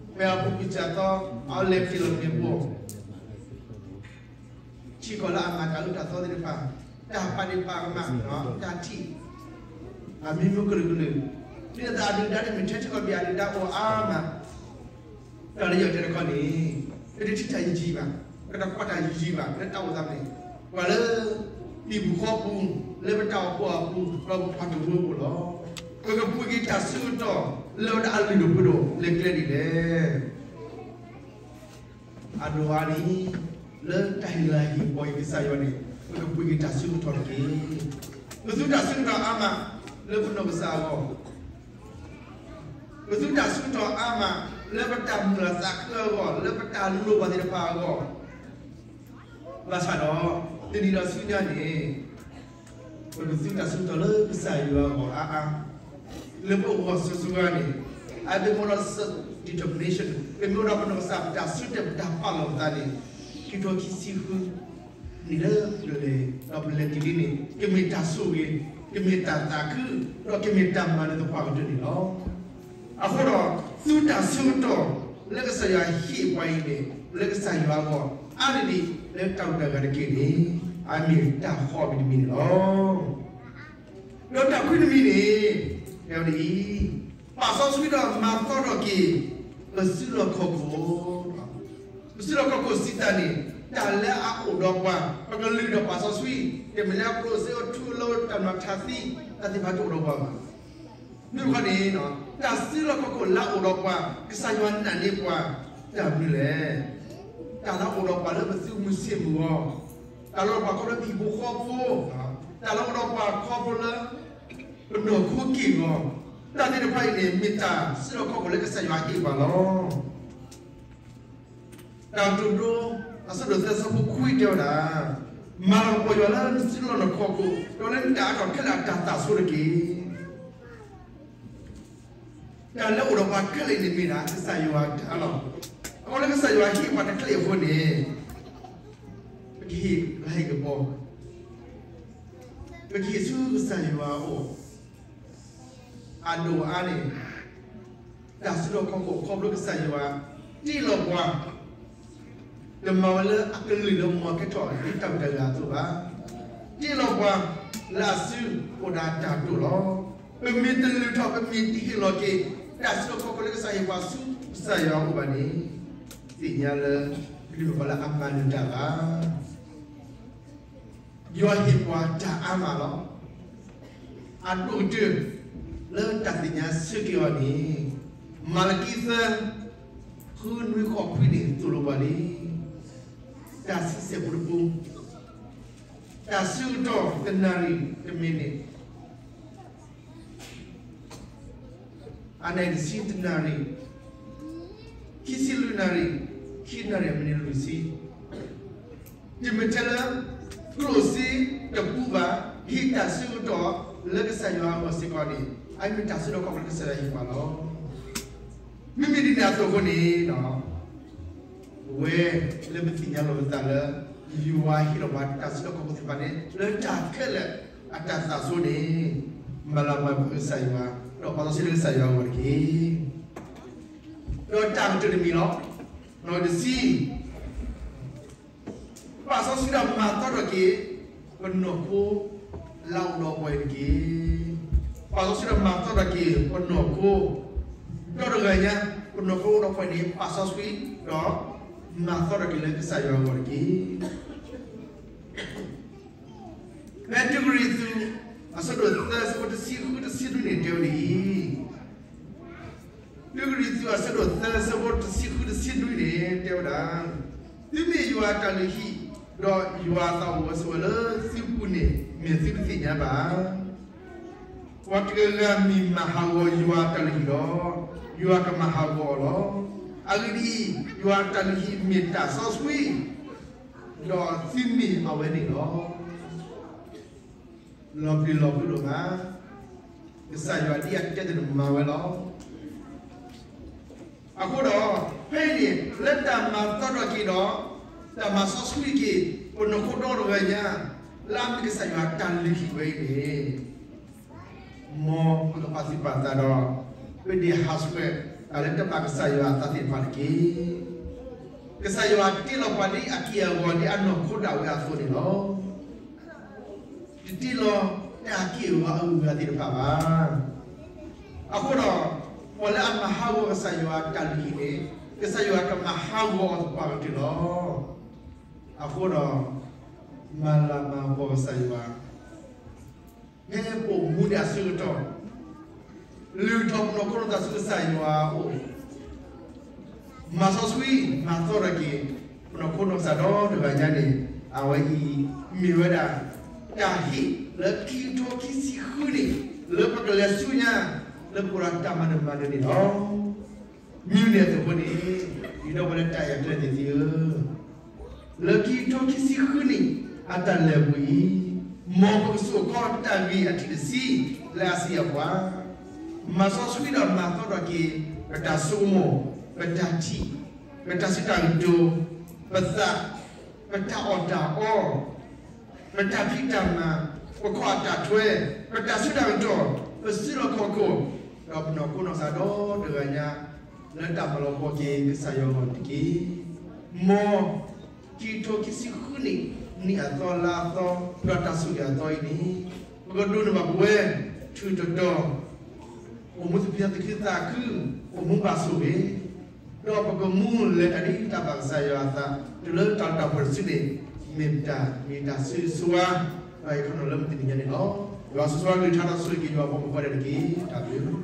ဖဲအပူၤကွံာ်စှၤသီ အလဲၤတ့ၢ်လီၤမ့ၣ်ပိၢ် ထံကီၢ်လၢအမၤတၢ်အၢတၢ်သီသ့ၣ်တဖၣ်, တၢ်ပာ်ဒ့ၣ်ပာ်ကမၣ်, တၢ်ထံၣ် အမံၤမံၤကလုာ်ကလုာ်, ဒ်သိးအဒုၣ်ဒါန့ၣ် မ့ၢ်ထဲထံကီၢ်တဘ့ၣ် အဒုၣ်ဒါအိၣ်အါမး, တၢ်လၢယတဲတခီန့ၣ်, ပတထံၣ်တၢ်ယံာ်ယံာ်ဘၣ်, ပတကွၢ်တၢ်ယံာ်ယံာ်ဘၣ်, လၢတၢ်အိၣ်သးန့ၣ်, ပှၤလၢ ဟံၣ်ပူၤဃီပူၤ, လၢပတၢ်အိၣ်ဖှိၣ်အပူၤ, ဒီးပပှၤတဝၢပူၤလီၤ. ပကပှ့ၤက့ၤတၢ်ဆၢကတီၢ် လၢအဝဲဒၣ်အလုၢ်ဒိၣ်ပှ့ၤဒိၣ် လၢကျဲဒ်လဲၣ်. အဒိၣ်အါန့ၣ်, လၢတၢ်ဟ့ၣ်လၤဟ့ၣ်ကပီၤက့ၤကစၢ်ယွၤန့ၣ်, ပကပှ့ၤက့ၤတၢ်ဆၢကတီၢ်တက့ၢ်. ပသူတၢ်ဆၢကတီၢ်အါမး လၢပနီၢ်ကစၢ်အဂီၢ်, ပသူတၢ်ဆၢကတီၢ်အါမး လၢပတၢ်မုာ်လၤသးခုအဂီၢ်, လၢပတၢ်လိၣ်ဘၣ်သ့ၣ်တဖၣ်အဂီၢ်, ဘၣ်ဆၣ်ဒီး တနံၤဒီးဆူညါန့ၣ်, ပကသူတၢ်ဆၢကတီၢ်လၢကစၢ်ယွၤအဂီၢ်အါအါ, လၢပဂီၢ်စိၤစိၤဂၤန့ၣ်, အဝဲမ့ၢ်အိၣ်ဒီး self determination, ပမ့ၢ်အိၣ်ဒီးပနီၢ်ကစၢ် ပတၢ်ဆၢတဲာ်ပတၢ်ပာ်လီၤပသးန့ၣ်, ခံကထိခံဆံဃု နံၣ်လၢပလဲၤ, ဒီးပလဲၤတ့ၢ်လံန့ၣ် ကမ့ၢ်တၢ်ဆိၣ်ဂ့ၤ, ကမ့ၢ်တၢ်သးခု, ဒီးကမ့ၢ်တၢ်မၤလၢပှၤကတၢၢ်န့ၣ်လီၤ. အဃိဒီး သူတၢ်ဆၢကတီၢ် လၢကစၢ်ယွၤဟ့ၣ်ပှၤအံၤန့ၣ်, လၢကစၢ်ယွၤအဂီၢ် အါန့ၢ်ဒံး လၢတၢ်အိၣ်တၢ်ဂၤတက့ၢ်န့ၣ်, အမ့ၢ်တၢ်ဃီပတမံၤန့ၣ်လီၤ. ဒီးတၢ်ခွံတမံၤန့ၣ်, တဲဝဲဒ်အံၤ, ပာ်စီဆှံဒီးမၤသီထီၣ်က့ၤ ပစုလီၢ်ခီၣ်ခိၣ်, ပစုလီၢ်ခီၣ်ခိၣ်စံးတၢ်န့ၣ်, တၢ်လၢအအိၣ်ဒီးပှၤ, ပကလုၢ်ဒီးပာ်စီဆှံ, တမ့ၢ်လၢအကျိၣ်စ့အိၣ်ထူလၢတၢ်မၤထါသံ, တၢ်သ့ၣ်တဖၣ်တအိၣ်ဒီးပှၤဘၣ်. မ့ၢ်တခီန့ၣ်, တၢ်စုလီၢ်ခီၣ်ခိၣ်လၢအအိၣ်ဒီးပှၤ, ကစၢ်ယွၤနာ်န့ၢ်ပှၤ, တၢ်မနုၤလဲၣ်. တၢ်လၢအအိၣ်ဒီးပှၤလၢပသုးမုၢ်ဆ့ၣ်မုၢ်ဂီၤ, တၢ်လၢပှၤခီဖျိဟံၣ်ဖိဃီဖိ, တၢ်လၢအအိၣ်ဒီးပှၤခီဖျိလၢ ပနီၢ်ခိက့ၢ်ဂီၤ, တၢ်သ့ၣ်တဖၣ်အံၤန့ၣ် မ့ၢ်တၢ်စုလီၢ်ခီၣ်ခိၣ်လၢကစၢ်ယွၤဟ့ၣ်ပှၤလီၤ. တၢ်ကတိၤဒိ အဆၢဒိၣ်သၢ အဆၢဖိခွံတဲဝဲဒၣ်, မၤလၤကပီၤယွၤလၢနစုလီၢ်နခီၣ်ခိၣ်, ဒီးလၢနတၢ်အါထီၣ်ခဲလၢာ်အတၢ်သးဆိတက့ၢ်. တၢ်လၢအအိၣ်ဒီးပှၤခဲလၢာ်န့ၣ်မ့ၢ်ဒၣ် ကစၢ်ယွၤအတၢ်လီၤ. အဃိလၢကစၢ်ယွၤဟ့ၣ်ပှၤတၢ်ခဲလၢာ်အဃိန့ၣ်, ပကဟ့ၣ်လၤဟ့ၣ်ကပီၤ ပကဟ့ၣ်ဆူကစၢ်ယွၤအအိၣ် အဒိၣ်အါန့ၣ် တၢ်စုလီၢ်ခီၣ်ခိၣ် ခီဖျိကစၢ်ယွၤတ့လီၤပှၤ တမၤဝဲလၢအကလုၢ်လၢမ့ၢ်ကဲထီၣ်ဒ်တၢ်မုာ်တၢ်လၤအသိးဘၣ်. တ့လီၤပှၤလၢအစုအိၣ်ဒီးတၢ်ဒိၣ်လီၤ. ပမ့ၢ်တလုၢ်ထီၣ် ပမ့ၢ်တဟ့ၣ်လီၤက့ၤ တၢ်စုလီၢ်ခီၣ်ခိၣ်လၢကစၢ်ဟ့ၣ်ပှၤဆူကစၢ်ယွၤအအိၣ်ဘၣ်န့ၣ် သ့ၣ်ညါလၢ ပတမ့ၢ်ပှၤလၢအမၤနၢၤတၢ်ဘၣ်. ယွၤဟ့ၣ်ပှၤတၢ်အါမးလီၤ. အဒိၣ်ကတၢၢ်လၢတၢ်သ့ၣ်ညါဆၢက့ၤအီၤန့ၣ် မၤလကံသၢ ဃုနွံဃိးခွံန့ၣ် သိၣ်လိပှၤလံ. တၢ်ဆံဆဲၣ်ဖိတပူၤ, တၢ်ဆၢကတီၢ်တနၣ်ရံၣ်တမံးနံး, အနံၣ်တဆံတနၣ်ရံၣ်, ခံဆံလွံၢ်နၣ်ရံၣ်, ခံနၣ်ရံၣ်အမံးနံးလွံၢ်ဆံ တမ့ၢ်ထဲလၢ ကျိၣ်စ့တပူဘၣ်, ဟ့ၣ်တၢ်ဆၢကတီၢ်လၢကစၢ်ယွၤအဂီၢ်စ့ၢ်ကီးန့ၣ် အမ့ၢ်တၢ်စုလီၢ်ခီၣ်ခိၣ်လၢကစၢ်ယွၤဟ့ၣ်ပှၤလီၤ. မ့မ့ၢ်ဒ်န့ၣ်အသိးအဃိန့ၣ်ဒီး ပဝဲလၢပသ့ၣ်ညါလီၤပသးလၢ ယွၤဟ့ၣ်လီၤပှၤတၢ်စုလီၢ်ခီၣ်ခိၣ်သ့ၣ်တဖၣ်န့ၣ် လၢတၢ်ခဲလၢာ်အတၢ်သးဆိန့ၣ် မၤလၤမၤကပီၤကစၢ်ယွၤ ဒီးပာ်စီဆှံလၢကစၢ်ယွၤအဂီၢ်တက့ၢ်. ဒီးတၢ်ကတၢၢ်တမံၤလီၤ. နီၣ်တဆံ ပာ်စီဆှံဒီးမၤသီထီၣ်က့ၤ ပနီၢ်ခိ လၢအအိၣ်ဒီးပှၤအံၤတက့ၢ်. ပာ်စီဆှံဒီးမၤသီထီၣ်က့ၤ ပနီၢ်ခိ ဒီတဂၤညါ ပနီၢ်ခိအိၣ်ဒီးပှၤအံၤန့ၣ် ပာ်စီဆှံ ဒီးမၤသီထီၣ်က့ၤလၢကစၢ်ယွၤအဂီၢ်တက့ၢ်. ဖဲတုကရံၣ်သူး အဆၢဒိၣ်သၢ အဆၢဖိတဆံဃု တဆံနွံန့ၣ် တဲဝဲဒ်အံၤ, တုကရံၣ်သူး အဆၢဒိၣ်သၢ အဆၢဖိတဆံဃု တဆံနွံန့ၣ် တဲဝဲဒၣ်, သုမ့ၢ်ယွၤအတၢ်လုၢ်ဟံၣ်, ဒီးယွၤအသးအိၣ်ဝဲဆိးဝဲလၢသုပူၤန့ၣ် မ့ၢ်သုတသ့ၣ်ညါဘၣ်. ပှၤတဂၤဂၤမ့ၢ်မၤဟးဂီၤယွၤအတၢ်လုၢ်ဟံၣ်ဒီး, ယွၤကမၤဟးဂီၤအီၤလီၤ. အဂ့ၢ်ဒ်အံၤ, ယွၤအတၢ်လုၢ်ဟံၣ်မ့ၢ်တၢ်စီဆှံ, ဒီးသုမ့ၢ်အဝဲန့ၣ်လီၤ. လီၤပျံၤလီၤဖုးဒိၣ်မး, ကစၢ်ယွၤဒ်အတဲတၢ်န့ၣ်မၤဝဲလီၤ. အဃိဒီး, ဖဲအံၤန့ၣ် လၢတၢ်မၤသီထီၣ်က့ၤဒီး, တၢ်မၤစီဆှံက့ၤ ပနီၢ်ခိဒီတဂၤညါ, လၢအမ့ၢ်ကစၢ်ယွၤအတၢ်လုၢ်ဟံၣ်ဝဲအံၤန့ၣ်, မ်ပကပာ်သူၣ်ပာ်သးဒီး, ပဒဲးဟးဆှဲး တၢ်လၢတဘၣ်ကစၢ်ယွၤအသးသ့ၣ်တဖၣ်တက့ၢ်. ကစၢ်ယွၤတ့လီၤပှၤဒ်အက့ၢ်အဂီၤဒ်အနီၢ်ခိဒၣ်ဝဲအသိးန့ၣ်လီၤ. တတ့လီၤတၢ်က့ၢ်အဂီၤအဂုၤအဂၤသ့ၣ်တဖၣ်ဘၣ်. အဃိဒီး, ပှၤလၢအမၤဟးဂီၤကစၢ်ယွၤအတၢ်လုၢ်ဟံၣ်န့ၣ်, ကစၢ်ယွၤကမၤဟးဂီၤအီၤသပှၢ်ကတၢၢ်လီၤ. အဃိဒီး, မၤလၤမၤကပီၤကစၢ်ယွၤ ဖဲပအိၣ်မူဒံးအဆၢကတီၢ်, လုၢ်ထီၣ်ပနီၢ်ခိနီၢ်သးဆူကစၢ်ယွၤအအိၣ်, မၤစီဆှံ မၤသီထီၣ်က့ၤ ပနီၢ်ခိနီၢ်သးဒီတဂၤညါန့ၣ်, အဝဲအံၤ မ့ၢ်ဝဲဒၣ် တၢ်ဟ့ၣ်လၢခံကထိခံဆံဃုနံၣ် လၢပကလဲၤဆူညါ လၢပကအိၣ်ဒီးတၢ်မၤနၢၤမၤနၢၤန့ၣ်လီၤ. မ့ၢ်န့ၣ်အသိးအဃိန့ၣ်, ဒ်ဒီပုၢ်ဝဲၢ်လၢတၢ်အဲၣ်အကျဲသ့ၣ်ဧၢ, လၢခံကထိခံဆံဃုနံၣ် အတၢ်လဲၤပူၤအံၤ, မ်ပကစိာ်ခီပတၢ်ဂ့ၤအထံၣ်တဆံ လၢအစံးအပှၤ, မၤစီဆှံဒီးမၤသီထီၣ်က့ၤ ပတၢ်ဆိကမိၣ်, ပတၢ်ထံၣ်, ပတၢ်စံးတၢ်ကတိၤ, ပသး, ပတၢ်အီၣ်တၢ်အီ ပတၢ်ဖံးတၢ်မၤ, ပခီၣ်အတၢ်ထွဲ, ပတၢ်ဆူးတၢ်ကတီၢ်, ပစုလီၢ်ခီၣ်ခိၣ်, ဒီးပနီၢ်ခိနီၢ်သးဒီတဂၤညါ, လၢတၢ်မၤလီၤပှီၢ်က့ၤကစၢ်ယွၤအဂီၢ်တက့ၢ်. မ်ခံကထိခံဆံဃုနံၣ်, နံၣ်အသီလါအသီ, ဒီးတၢ်ဆိၣ်ဂ့ၤအသီအံၤန့ၣ်, ပကဒိးန့ၢ်ဘၣ်ပဝဲ ထုးထီၣ်တီၤ အိၣ်မူသပ့ၤသးခု, အိၣ်မူဘၣ်ဆိၣ်ဂ့ၤ, ဒီးပကမူလဲၤတၢ်ဒ်တၢ်ဘၣ်ကစၢ်ယွၤအသး, တုၤလၢတၢ်လၤတၢ်ပှဲၤတစုန့ၣ်, မ့ၢ်တၢ်မ့ၢ်တၢ်ဆိၣ်ဂ့ၤဆိၣ်ဝါ ဘၣ်ယခီနီၣ်လၢမုၢ်တနံၤညါန့ၣ်လီၤ. ယွၤဆိၣ်ဂ့ၤဆိၣ်ဝါကလုၢ်ကထါဒီးဆိၣ်ဂ့ၤက့ၤယွၤအဖိမုၣ်ဖိခွါဒဲးတက့ၢ်. တၢ်ဘျုး